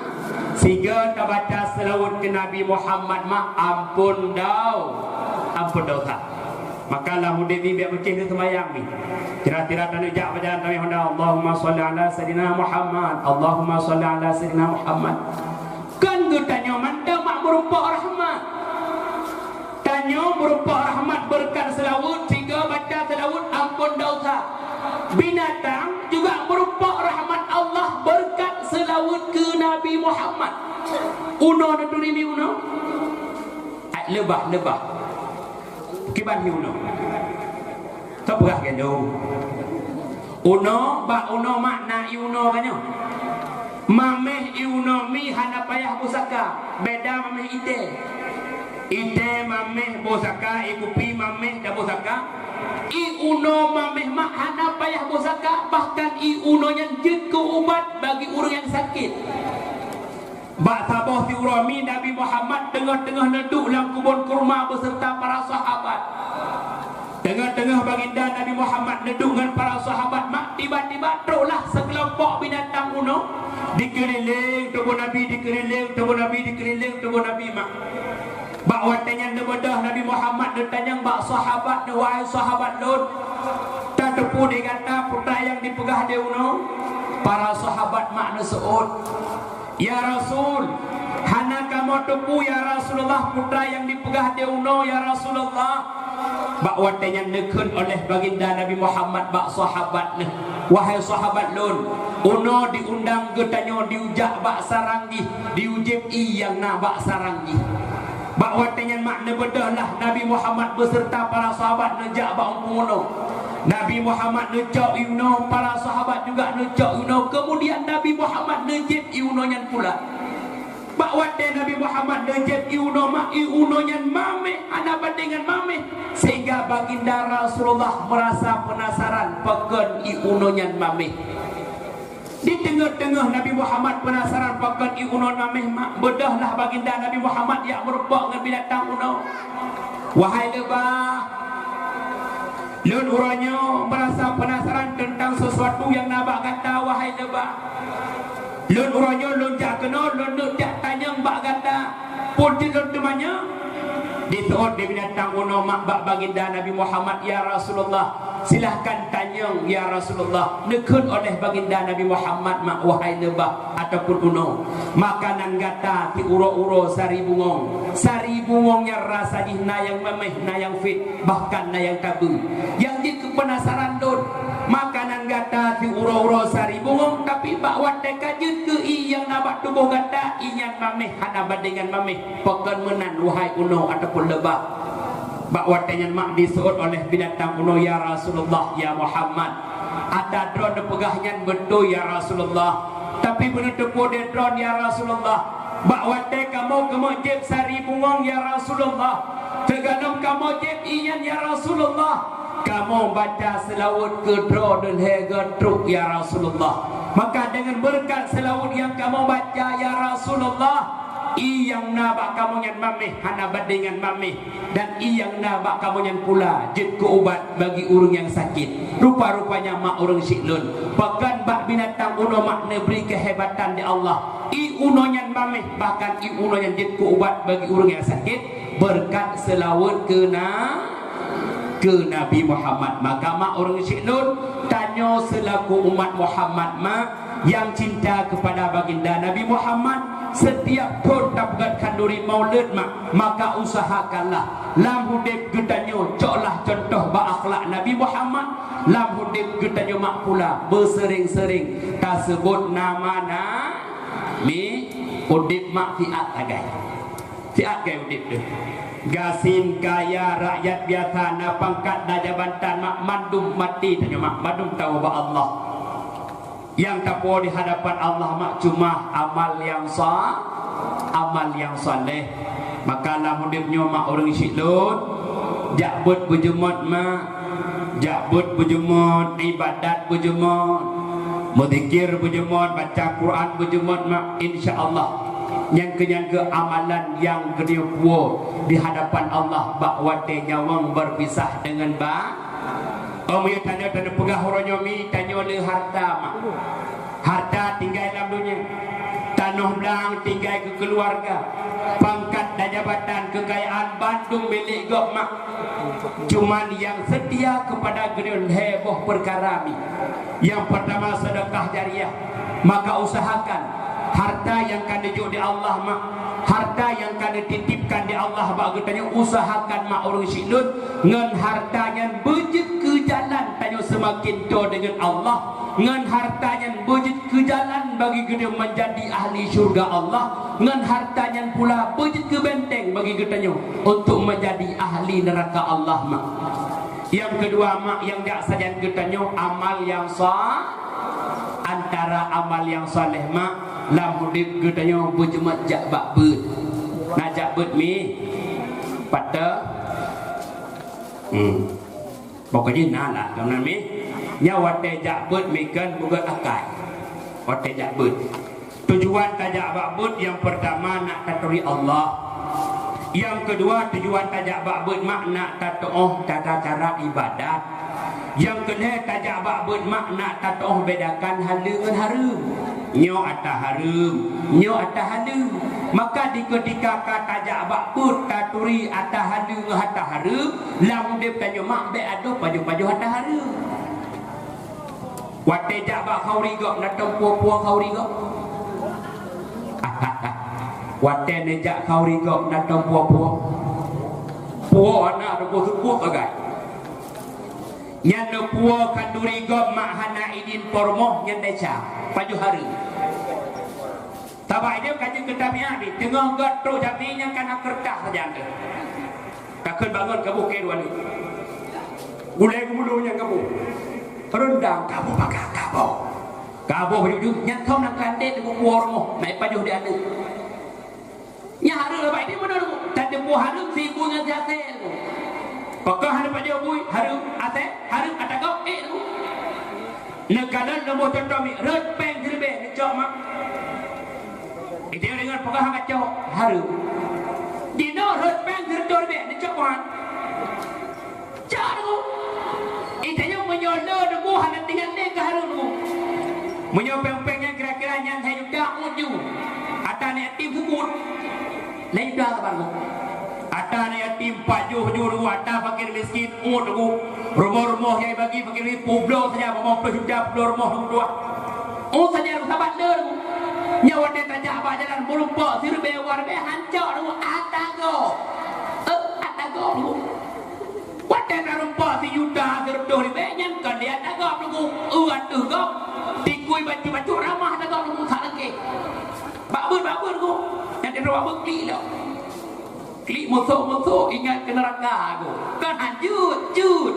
sigoe tabaca seulaweuet keu Nabi Muhammad mah amphon dau-, amphon dosa. Maka lam udép nyoe bèk meucéh lé seumayang nyoe. Tira-tira taneuk jak bak jalan tamé honda, Allahumma shalli ala Sayyidina Muhammad, Allahumma shalli ala Sayyidina Muhammad. Kan geutanyoe mantong mak meurumpok rahmat. Tanyoe meurumpok rahmat beureukat seulaweuet, sigoe baca seulaweuet amphon dosa. Binatang juga meurumpok rahmat Allah beureukat seulaweuet keu Nabi Muhammad. Unoe neuturi mi unoe? Ai leubah, leubah. Kiban hi unoe. Teupeugah geuh lom. Unoe, bak unoe mak na ié unoe ka nyoe. Maméh ié unoe mi hana payah boh saka, beda maméh ié teh. Ié teh maméh boh saka, ié kupi maméh dan boh saka. Ié unoe maméh mak hana payah boh saka, bahkan ié unoe nyan jeuet keu ubat bagi ureuëng nyang sakét. Bak saboh siuroe mi Nabi Muhammad teungoh-teungoh neuduek lam keubon kurma beserta para sahabat. Teungoh-teungoh baginda Nabi Muhammad neuduek ngon para sahabat, mak, tiba-tiba troklah seukeulompok binatang unoe dikeulileng tuboh Nabi, dikeulileng tuboh Nabi, dikeulileng tuboh Nabi, mak. Bak watée nyan neubeudôh Nabi Muhammad neutanyong bak sahabat, "Neuh, wahai sahabat lôn, tateupeue di gata peue nyang dipeugah di unoe?" Para sahabat, mak, neuseuôt, "Ya Rasul, hana kamoe teupeue, ya Rasulullah, peue nyang dipeugah di unoe, ya Rasulullah." Bak watée nyan neukheun oleh baginda Nabi Muhammad bak sahabat neuh, "Wahai sahabat lôn, unoe diundang geutanyoe diujak bak sarang jih, diujieb ié nyang na bak sarang jih." Bak watée nyan, mak, neubeudôhlah Nabi Muhammad beserta para sahabat neujak bak umpung unoe. Nabi Muhammad neucok ié unoe, para sahabat juga neucok ié unoe. Kemudian Nabi Muhammad neujieb ié unoe nyan pula. Bak watée Nabi Muhammad neujieb ié unoe, mak, ié unoe nyan maméh, hana bandéng ngon maméh, sehingga baginda Rasulullah merasa penasaran pakon ié unoe nyan maméh. Di teungoh-teungoh Nabi Muhammad penasaran pakon ié unoe maméh, mak, beudôhlah baginda Nabi Muhammad jak meurumpok ngon binatang unoe. "Wahai leubah, lôn uroe nyoe merasa penasaran teuntang sesuatu nyang na bak gata, wahai leubah. Lôn uroe nyoe lôn jak keunoe, lôn neuk jak tanyong bak gata. Peue jeuet lôn teumanyong?" Diseuôt di binatang unoe, mak, bak baginda Nabi Muhammad, "Ya Rasulullah, silahkan tanyong, ya Rasulullah." Neukheun oleh baginda Nabi Muhammad, mak, "Wahai leubah ataupun unoe, makanan gata siuroe-uroe sari bungong. Sari bungong nyan rasa jih na nyang maméh, na nyang fit, bahkan na nyang tabeue. Nyang jeuet keu penasaran lôn, makanan gata siuroe-uroe sari bungong, tapi bak watée ka jeuet keu ié nyang na bak tuboh gata, ié nyan maméh, hana bandéng ngon maméh. Pakon meunan, wahai unoe ataupun leubah?" Bak watée nyan, mak, diseuôt oleh binatang unoe, "Ya Rasulullah, ya Muhammad, ata droeneuh peugah nyan beutôi, ya Rasulullah. Tapi beuneuteupeu lé droeneuh, ya Rasulullah, bak watée kamoe keumeujieb sari bungong, ya Rasulullah, teugadong kamoe jieb ié nyan, ya Rasulullah, kamoe baca seulaweuet keu droeneuh lhée goe trok, ya Rasulullah. Maka deungon beureukat seulaweuet nyang kamoe baca, ya Rasulullah, ié nyang na bak kamoe nyan maméh, hana bandéng ngon maméh, dan ié nyang na bak kamoe nyan pula jeuet keu ubat bagi ureuëng nyang sakét. Rupa-rupanya, mak, ureuëng syiek lôn, pakon bak binatang unoe, mak, neubri keuhebatan di Allah. Ié unoe nyan maméh, bahkan ié unoe nyan jeuet keu ubat bagi ureuëng nyang sakét, beureukat seulaweuet keu na-, keu Nabi Muhammad." Maka, mak, ureuëng syiek lôn, tanyoe seulaku umat Muhammad, mak, nyang cinta keupada baginda Nabi Muhammad, setiap thon tapeugét khanduri maulud, mak, maka usahakanlah lam udeb geutanyoe coklah contoh bak akhlak Nabi Muhammad, lam udeb geutanyoe, mak, pula beuseuring-seuring taseubot nama Na-, mi, udeb, mak, siat sagai. Siat gai udeb teuh. Gasien, kaya, rakyat biasa, na pangkat, na jabatan, mak, mandum maté tanyoe, mak, mandum tawoe bak Allah. Nyang tapuwoe di hadapan Allah, mak, cuma amal nyang sa-, amal nyang saleh. Maka lam udeb nyoe, mak, ureuëng syiek lôn, jak beuet beujeumot, mak. Jak beuet beujeumot, ibadat beujeumot, meuzikir beujeumot, baca Quran beujeumot, mak, insya Allah. Nyang keu, nyang keu amalan nyang geutanyoe puwoe di hadapan Allah bak watée nyawöng beupisah deungon ba-, oh, meunyoe tanyoe, tanyoe peugah uroe nyoe mi, tanyoe le harta, mak. Harta tinggai lam donya, tanoh blang tinggai keu keuluwarga, pangkat dan jabatan, keukayaan bandum milék gob, mak. Cuman nyang seutia keupada geutanyoe lhée boh peukara mi. Nyang peurtama, sedekah jariah. Maka usahakan harta nyang ka neujok di Allah, mak, harta nyang ka neutitipkan di Allah bak geutanyoe, usahakan, mak, ureuëng syiek lôn, ngon harta nyan beujeuet keu jalan tanyoe seumaken toe deungon Allah. Ngon harta nyan beujeuet keu jalan bagi geutanyoe meunjadi ahli syurga Allah. Ngon harta nyan pula beujeuet keu benteng bagi geutanyoe untuk meunjadi ahli neuraka Allah, mak. Nyang keudua, mak, nyang jak sajan geutanyoe amal nyang sa-, antara amal nyang saleh, mak, lam udeb geutanyoe beujeumot jak bak beuet. Na jak beuet mi? Pat? Hmm. Pokoknya na lah, kawan mi. Nyoe watée jak beuet mi kan bukan akai. Watée jak beuet. Tujuan tajak bak beuet nyang peurtama nak taturi Allah. Nyang keudua, tujuan tajak bak beuet mak nak tatu'oh tata cara ibadat. Nyang keulhèe, tajak bak beuet mak nak tatu'oh bedakan haleue ngon hareuem. Nyoe ata hareuem, nyoe ata haleue. Maka di keutika ka tajak bak beuet taturi ata haleue ngon ata hareuem, lam udeb tanyoe mak bèk adoh pajoh-pajoh ata hareuem. Watèe jak bak khauri gob, na tom puwoe-puwoe khauri gob? Watèe neujak khauri gob, na tom puwoe-puwoe? Puwoe na teupeue seupôt sagai. Nyan neupuwoe khanduri gob mak hana idin po rumoh nyan desya, pajoh hareuem. Sabab ideh ka jeuet keu tabiat jih, teungoh göt trok jamé nyang kana keureutah sajan teuh. Ka kheun bangon kaboh keu dua nyoe. Gulèe geumeulu nyang kaboh. Reundang kaboh paga kaboh. Kaboh jujur nyang thom na keulandét teupeu puwoe rumoh, na ipajoh di aneuk. Nyan hareuem leubeh di meunurot. Tateupeue hareuem sibu ngon siasèe. Pakon hana pajoh bui, hareuem asèe, hareuem ata gob, ék teungku. Neukalon lôn boh contoh mi, rhot pèng siribèe neucok mak. Ideh deungon peugah hana cok, hareuem. Jinoe rhot pèng sireutôh ribèe neucok mak. Cok teungku. Ideh nyoe meunyoe le teungku hana tinggai lé keu hareuem teungku. Meunyoe pèng-pèng nyan kira-kira nyan lhèe juta uet ju. Ata aneuk yatim seubut. Lhèe juta saban teungku. Ata aneuk yatim pajoh ju teungku, ata fakir miskin uet teungku. Rumoh-rumoh nyang bagi fakir miskin peuet bloe saja, limong ploh juta peuet bloe rumoh teungku tuah. Oh, saja saban le teungku. Nyoe watèe tajak bak jalan meurumpok siribèe dua ribèe han cok teungku, ata gob. Eh, ata gob teungku. Watèe tarumpok sijuta sireutôh ribèe nyan kon lé ata gob teungku, eu ateueh gob. Tikui bacut-bacut ramah ata gob teungku sak langkée. Bak beuet, bak beuet teungku. Nyan di ruang beuet klik lom. Klik mosok-mosok ingat keu neuraka teungku. Kan hanjeuet, jeuet.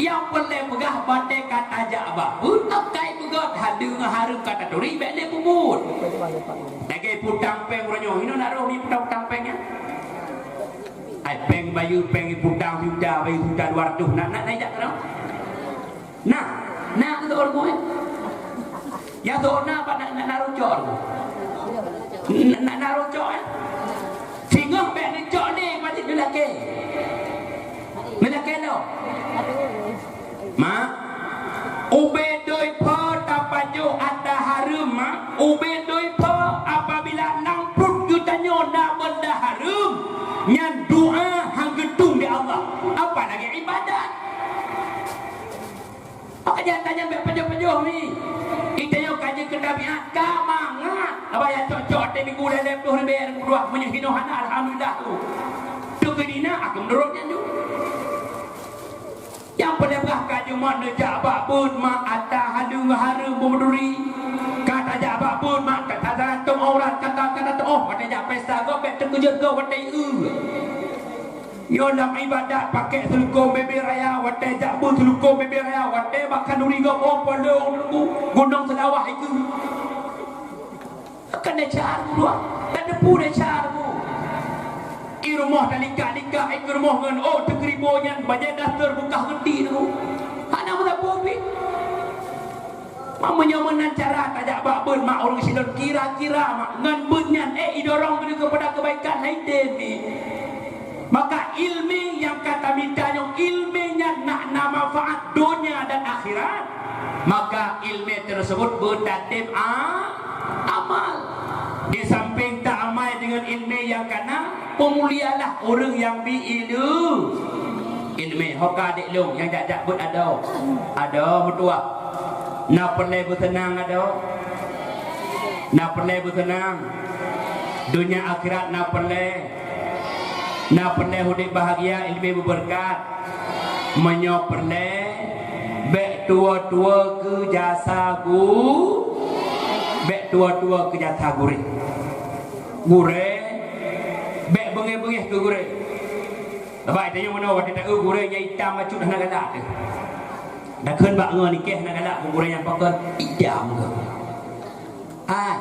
Nyang peureulèe peugah watèe ka tajak bak beuet, akai peugöt haleue ngon hareuem ka taturi bèk lé peubuet. Lagèe putang pèng uroe nyoe, hinoe na roh mi putang-putang pèng nyan. Ai pèng bayeue pèng putang sijuta, bayeue sijuta dua ratus, na, na, na jak keunoe? Na, na keu teu'oh rumoh, eh? Nyang teu'oh na pat na, na, na rucok rumoh? Na, na, na rucok, eh? Singoh bèk neucok lé, mati neulakèe. Neulakèe lom. Mak, ubé doi pho tapajoh ata hareuem, mak. Ubé doi pho apabila lam pruet geutanyoe na beunda hareuem, nyan doa han geutueng di Allah. Apa lagèe ibadat. Maka jantan nyan bèk pajoh-pajoh mi. Geutanyoe ka jeuet keu tabiat ka mangat. Haba nyang cok-cok até minggu lhèe-lhèe ploh ribèe, dua, meunyoe hinoe hana, alhamdulillah tu. Teukeudi na, aku meunurot nyan ju. Nyang peureulèe bah ka jeuet neujak bak beuet mak ata haleue hareuem beumeuduri. Ka tajak bak beuet mak ka tagantung aurat, ka ta-, ka tateu'oh watèe jak pesta gob bèk teukeujot gob watèe eu. Nyoe lam ibadat pakèk seulukôm bèbèe raya, watèe jak beuet seulukôm bèbèe raya, watèe bak khanduri gob oh polong teungku, gunong Seulawah ikeue. Kan desya teungku, tateupeue desya teungku. I rumoh talikak-likak, i rumoh ngon oh teukeuribo nyan bajèe daster beukah geuti teungku. Hana meusapeue pih. Mak, meunyoe meunan cara tajak bak beuet mak ureueng silon kira-kira mak ngon beuet nyan, eh, idorong keupada keubaikan, hai tem pih. Maka ileumèe nyang ka tamita nyoe, ileumèe nyan na, na manfaat donya dan akhirat, maka ileumèe teuseubut beutatém a-, amal. Di sampéng ta-amai deungon ileumèe nyang ka na, peumulialah ureueng nyang bi ileu-, ileumèe. Ho ka adék lôn nyang jak-jak beuet adoe. Adoe meutuah. Na peureulèe beuseunang adoe? Na peureulèe beuseunang? Donya akhirat na peureulèe? Na peureulèe udép bahagia, ileumèe beubeureukat? Meunyoe peureulèe, bèk tuwo-tuwo keu jasa gu-, bèk tuwo-tuwo keu jasa gurèe. Gurèe, bèk beungèh-beungèh keu gurèe. Sabab tanyoe meunoe watèe taeu gurèe nyang itam bacut hana galak teuh. Takheun bak ngon ikèh hana galak keu gurèe nyang pakon itam keu. Ai,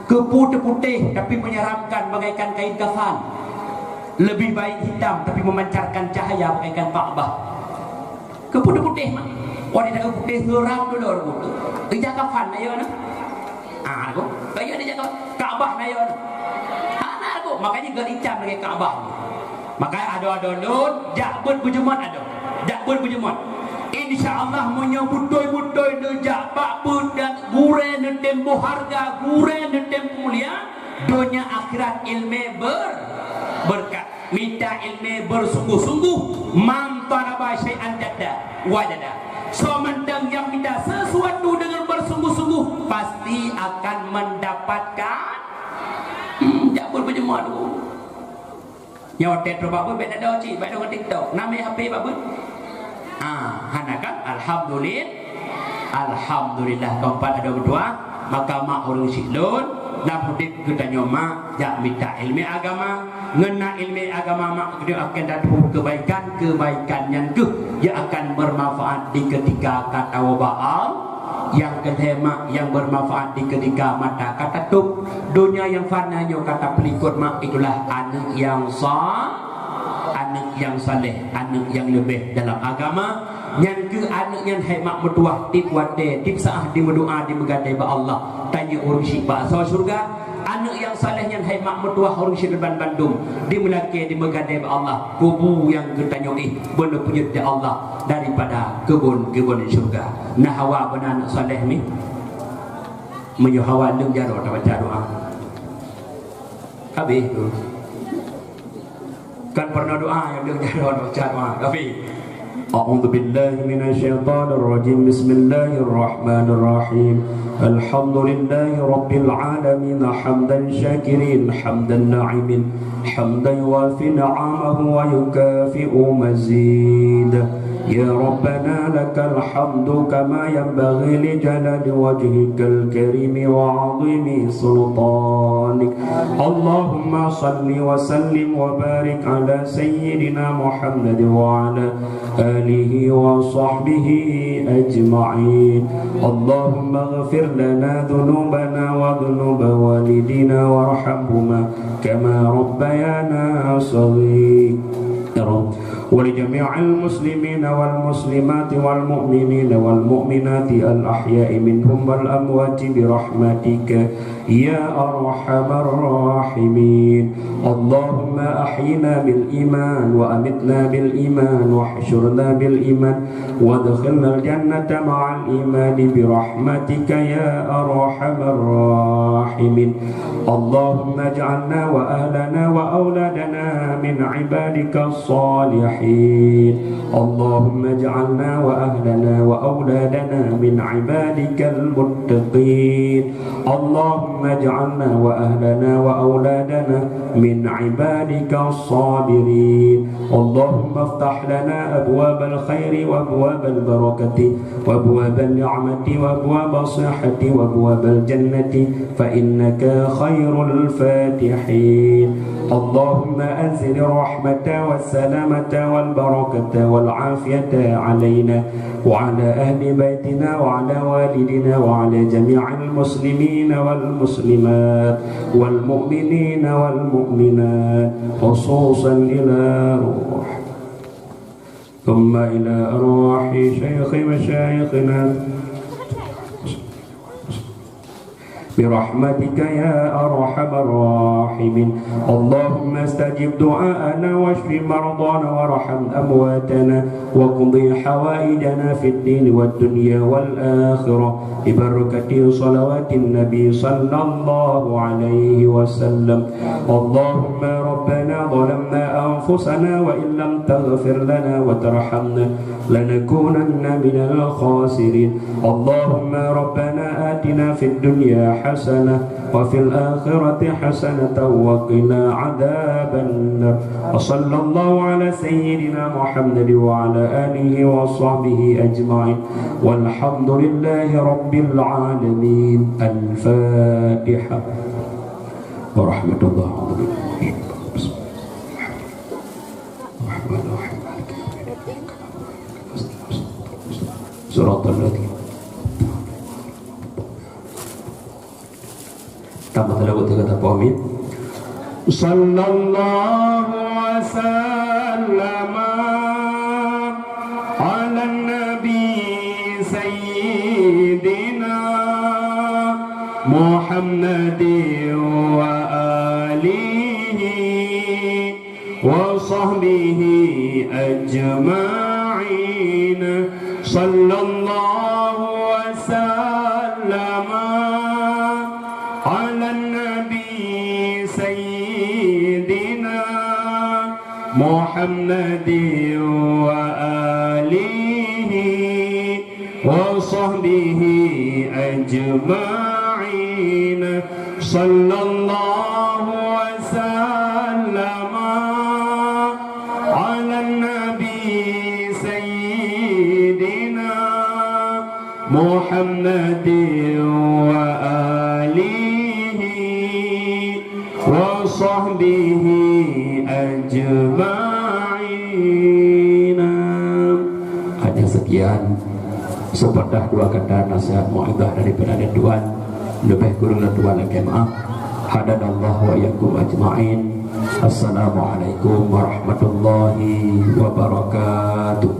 keupeue teuputéh tapi menyeramkan bagaikan kain kafan. Lebih baik hitam tapi memancarkan cahaya bagaikan Ka'bah. Keupeue teuputéh mak? Watèe taeu putéh seuram dulu rupa tu. Ija kafan ayo na. Ah, ko. Ayo ni Ka'bah na yo. Hana tu, makanya geuicam lagèe Ka'bah. Makanya adoe-adoe lôn, jak beuet beujeumat adoe. Jak beuet beujeumat. Insya Allah, meunyoe beutôi-beutôi neujak bak beuet dan gurèe neutem boh hareuga, gurèe neutem peumulia, donya akhirat ileumèe ber-, beureukat. Mita ileumèe beusungguh-sungguh, man thalaba syai'an jadda, wajada. Soe mantong nyang mita sesuatu deungon beusungguh-sungguh, pasti akan mendapatkan. Hmm, jak beuet beujeumat tu. Nyoe watèe trok bak beuet, bèk na dong cit, bèk dong TikTok. Na mè H P bak beuet? Ah, hana kan? Alhamdulillah. Alhamdulillah, keumpat adoe meutuah, maka mak ureueng syiek lôn, lam udép geutanyoe mak, jak mita ileumèe agama, ngon na ileumèe agama mak geutanyoe akan tateupeue keubaikan, keubaikan nyan keuh nyang akan beumanfaat di keutika ka tawoe bak Allah, nyang keulhèe mak nyang beumanfaat di keutika mata ka tatôb, donya nyang fana nyoe ka tapeulikot mak, itulah aneuk nyang sa-, aneuk nyang saleh, aneuk nyang leubeh dalam agama, nyan keuh aneuk nyan hai mak meutuah tiep watèe, tiep saát dimeudoa, dimeugadèe bak Allah, tanyoe ureueng syiek bak asoe syeuruga. Aneuk nyang saleh nyan hai mak meutuah ureueng syiek ban-bandum, dimeulakèe, dimeugadèe bak Allah, kubu nyang geutanyoe éh beuneuh peunyuet lé Allah daripada keubon-keubon syeuruga. Na hawa beuna aneuk saleh mi? Meunyoe hawa, lheueh jaroe tabaca doa. Habéh tu. Kan peureunah doa nyang deuh jaroe baca doa. Tapi, أعوذ بالله من الشيطان الرجيم. بسم الله الرحمن الرحيم. الحمد لله رب العالمين، حمدا شاكرين، حمدا ناعمين، حمدا يوافي نعمه ويكافئ مزيده. يا ربنا لك الحمد كما ينبغي لجلال وجهك الكريم وعظيم سلطانك. اللهم صل وسلم وبارك على سيدنا محمد وعلى آله وصحبه أجمعين. اللهم اغفر لنا ذنوبنا وذنوب والدينا وارحمهما كما ربيانا صغيرا. ولجميع المسلمين والمسلمات والمؤمنين والمؤمنات الأحياء منهم والأموات برحمتك يا أرحم الراحمين. اللهم أحينا بالإيمان وأمتنا بالإيمان واحشرنا بالإيمان وادخلنا الجنة مع الإيمان برحمتك يا أرحم الراحمين. اللهم اجعلنا وأهلنا وأولادنا من عبادك الصالحين. اللهم اجعلنا وأهلنا وأولادنا من عبادك المتقين. اللهم اجعلنا وأهلنا وأولادنا من عبادك الصابرين. اللهم افتح لنا أبواب الخير وأبواب البركة وأبواب النعمة وأبواب الصحة وأبواب الجنة فإنك خير الفاتحين. اللهم أنزل الرحمة والسلامة والبركة والعافية علينا وعلى أهل بيتنا وعلى والدنا وعلى جميع المسلمين والمسلمات والمؤمنين والمؤمنات، خصوصا إلى روح، ثم إلى أرواح شيخ مشايخنا برحمتك يا أرحم الراحمين. اللهم استجب دعاءنا واشف مرضانا وارحم أمواتنا واقض حوائجنا في الدين والدنيا والآخرة ببركة صلوات النبي صلى الله عليه وسلم. اللهم ربنا ظلمنا أنفسنا وإن لم تغفر لنا وترحمنا لنكونن من الخاسرين. اللهم ربنا آتنا في الدنيا حسنة وفي الآخرة حسنة وقنا عذاب النار. وصلى الله على سيدنا محمد وعلى آله وصحبه أجمعين. والحمد لله رب العالمين. الفاتحة. ورحمة الله. صراط الذين. Tambah talawat tiga, tambah amin. Sallallahu wasallam ala nabi sayyidina محمد وآله وصحبه أجمعين. صلى الله وسلم على النبي سيدنا محمد وآله وصحبه أجمعين. صلى الله وسلم على النبي سيدنا محمد وآله وصحبه أجمعين. Hanya sekian, sepatah dua kata nasihat mau'izah daripada Tuan. Lebih kurang Tuan lakèe maaf. Hadanallahu wa iyyakum ajma'in. Assalamualaikum warahmatullahi wabarakatuh.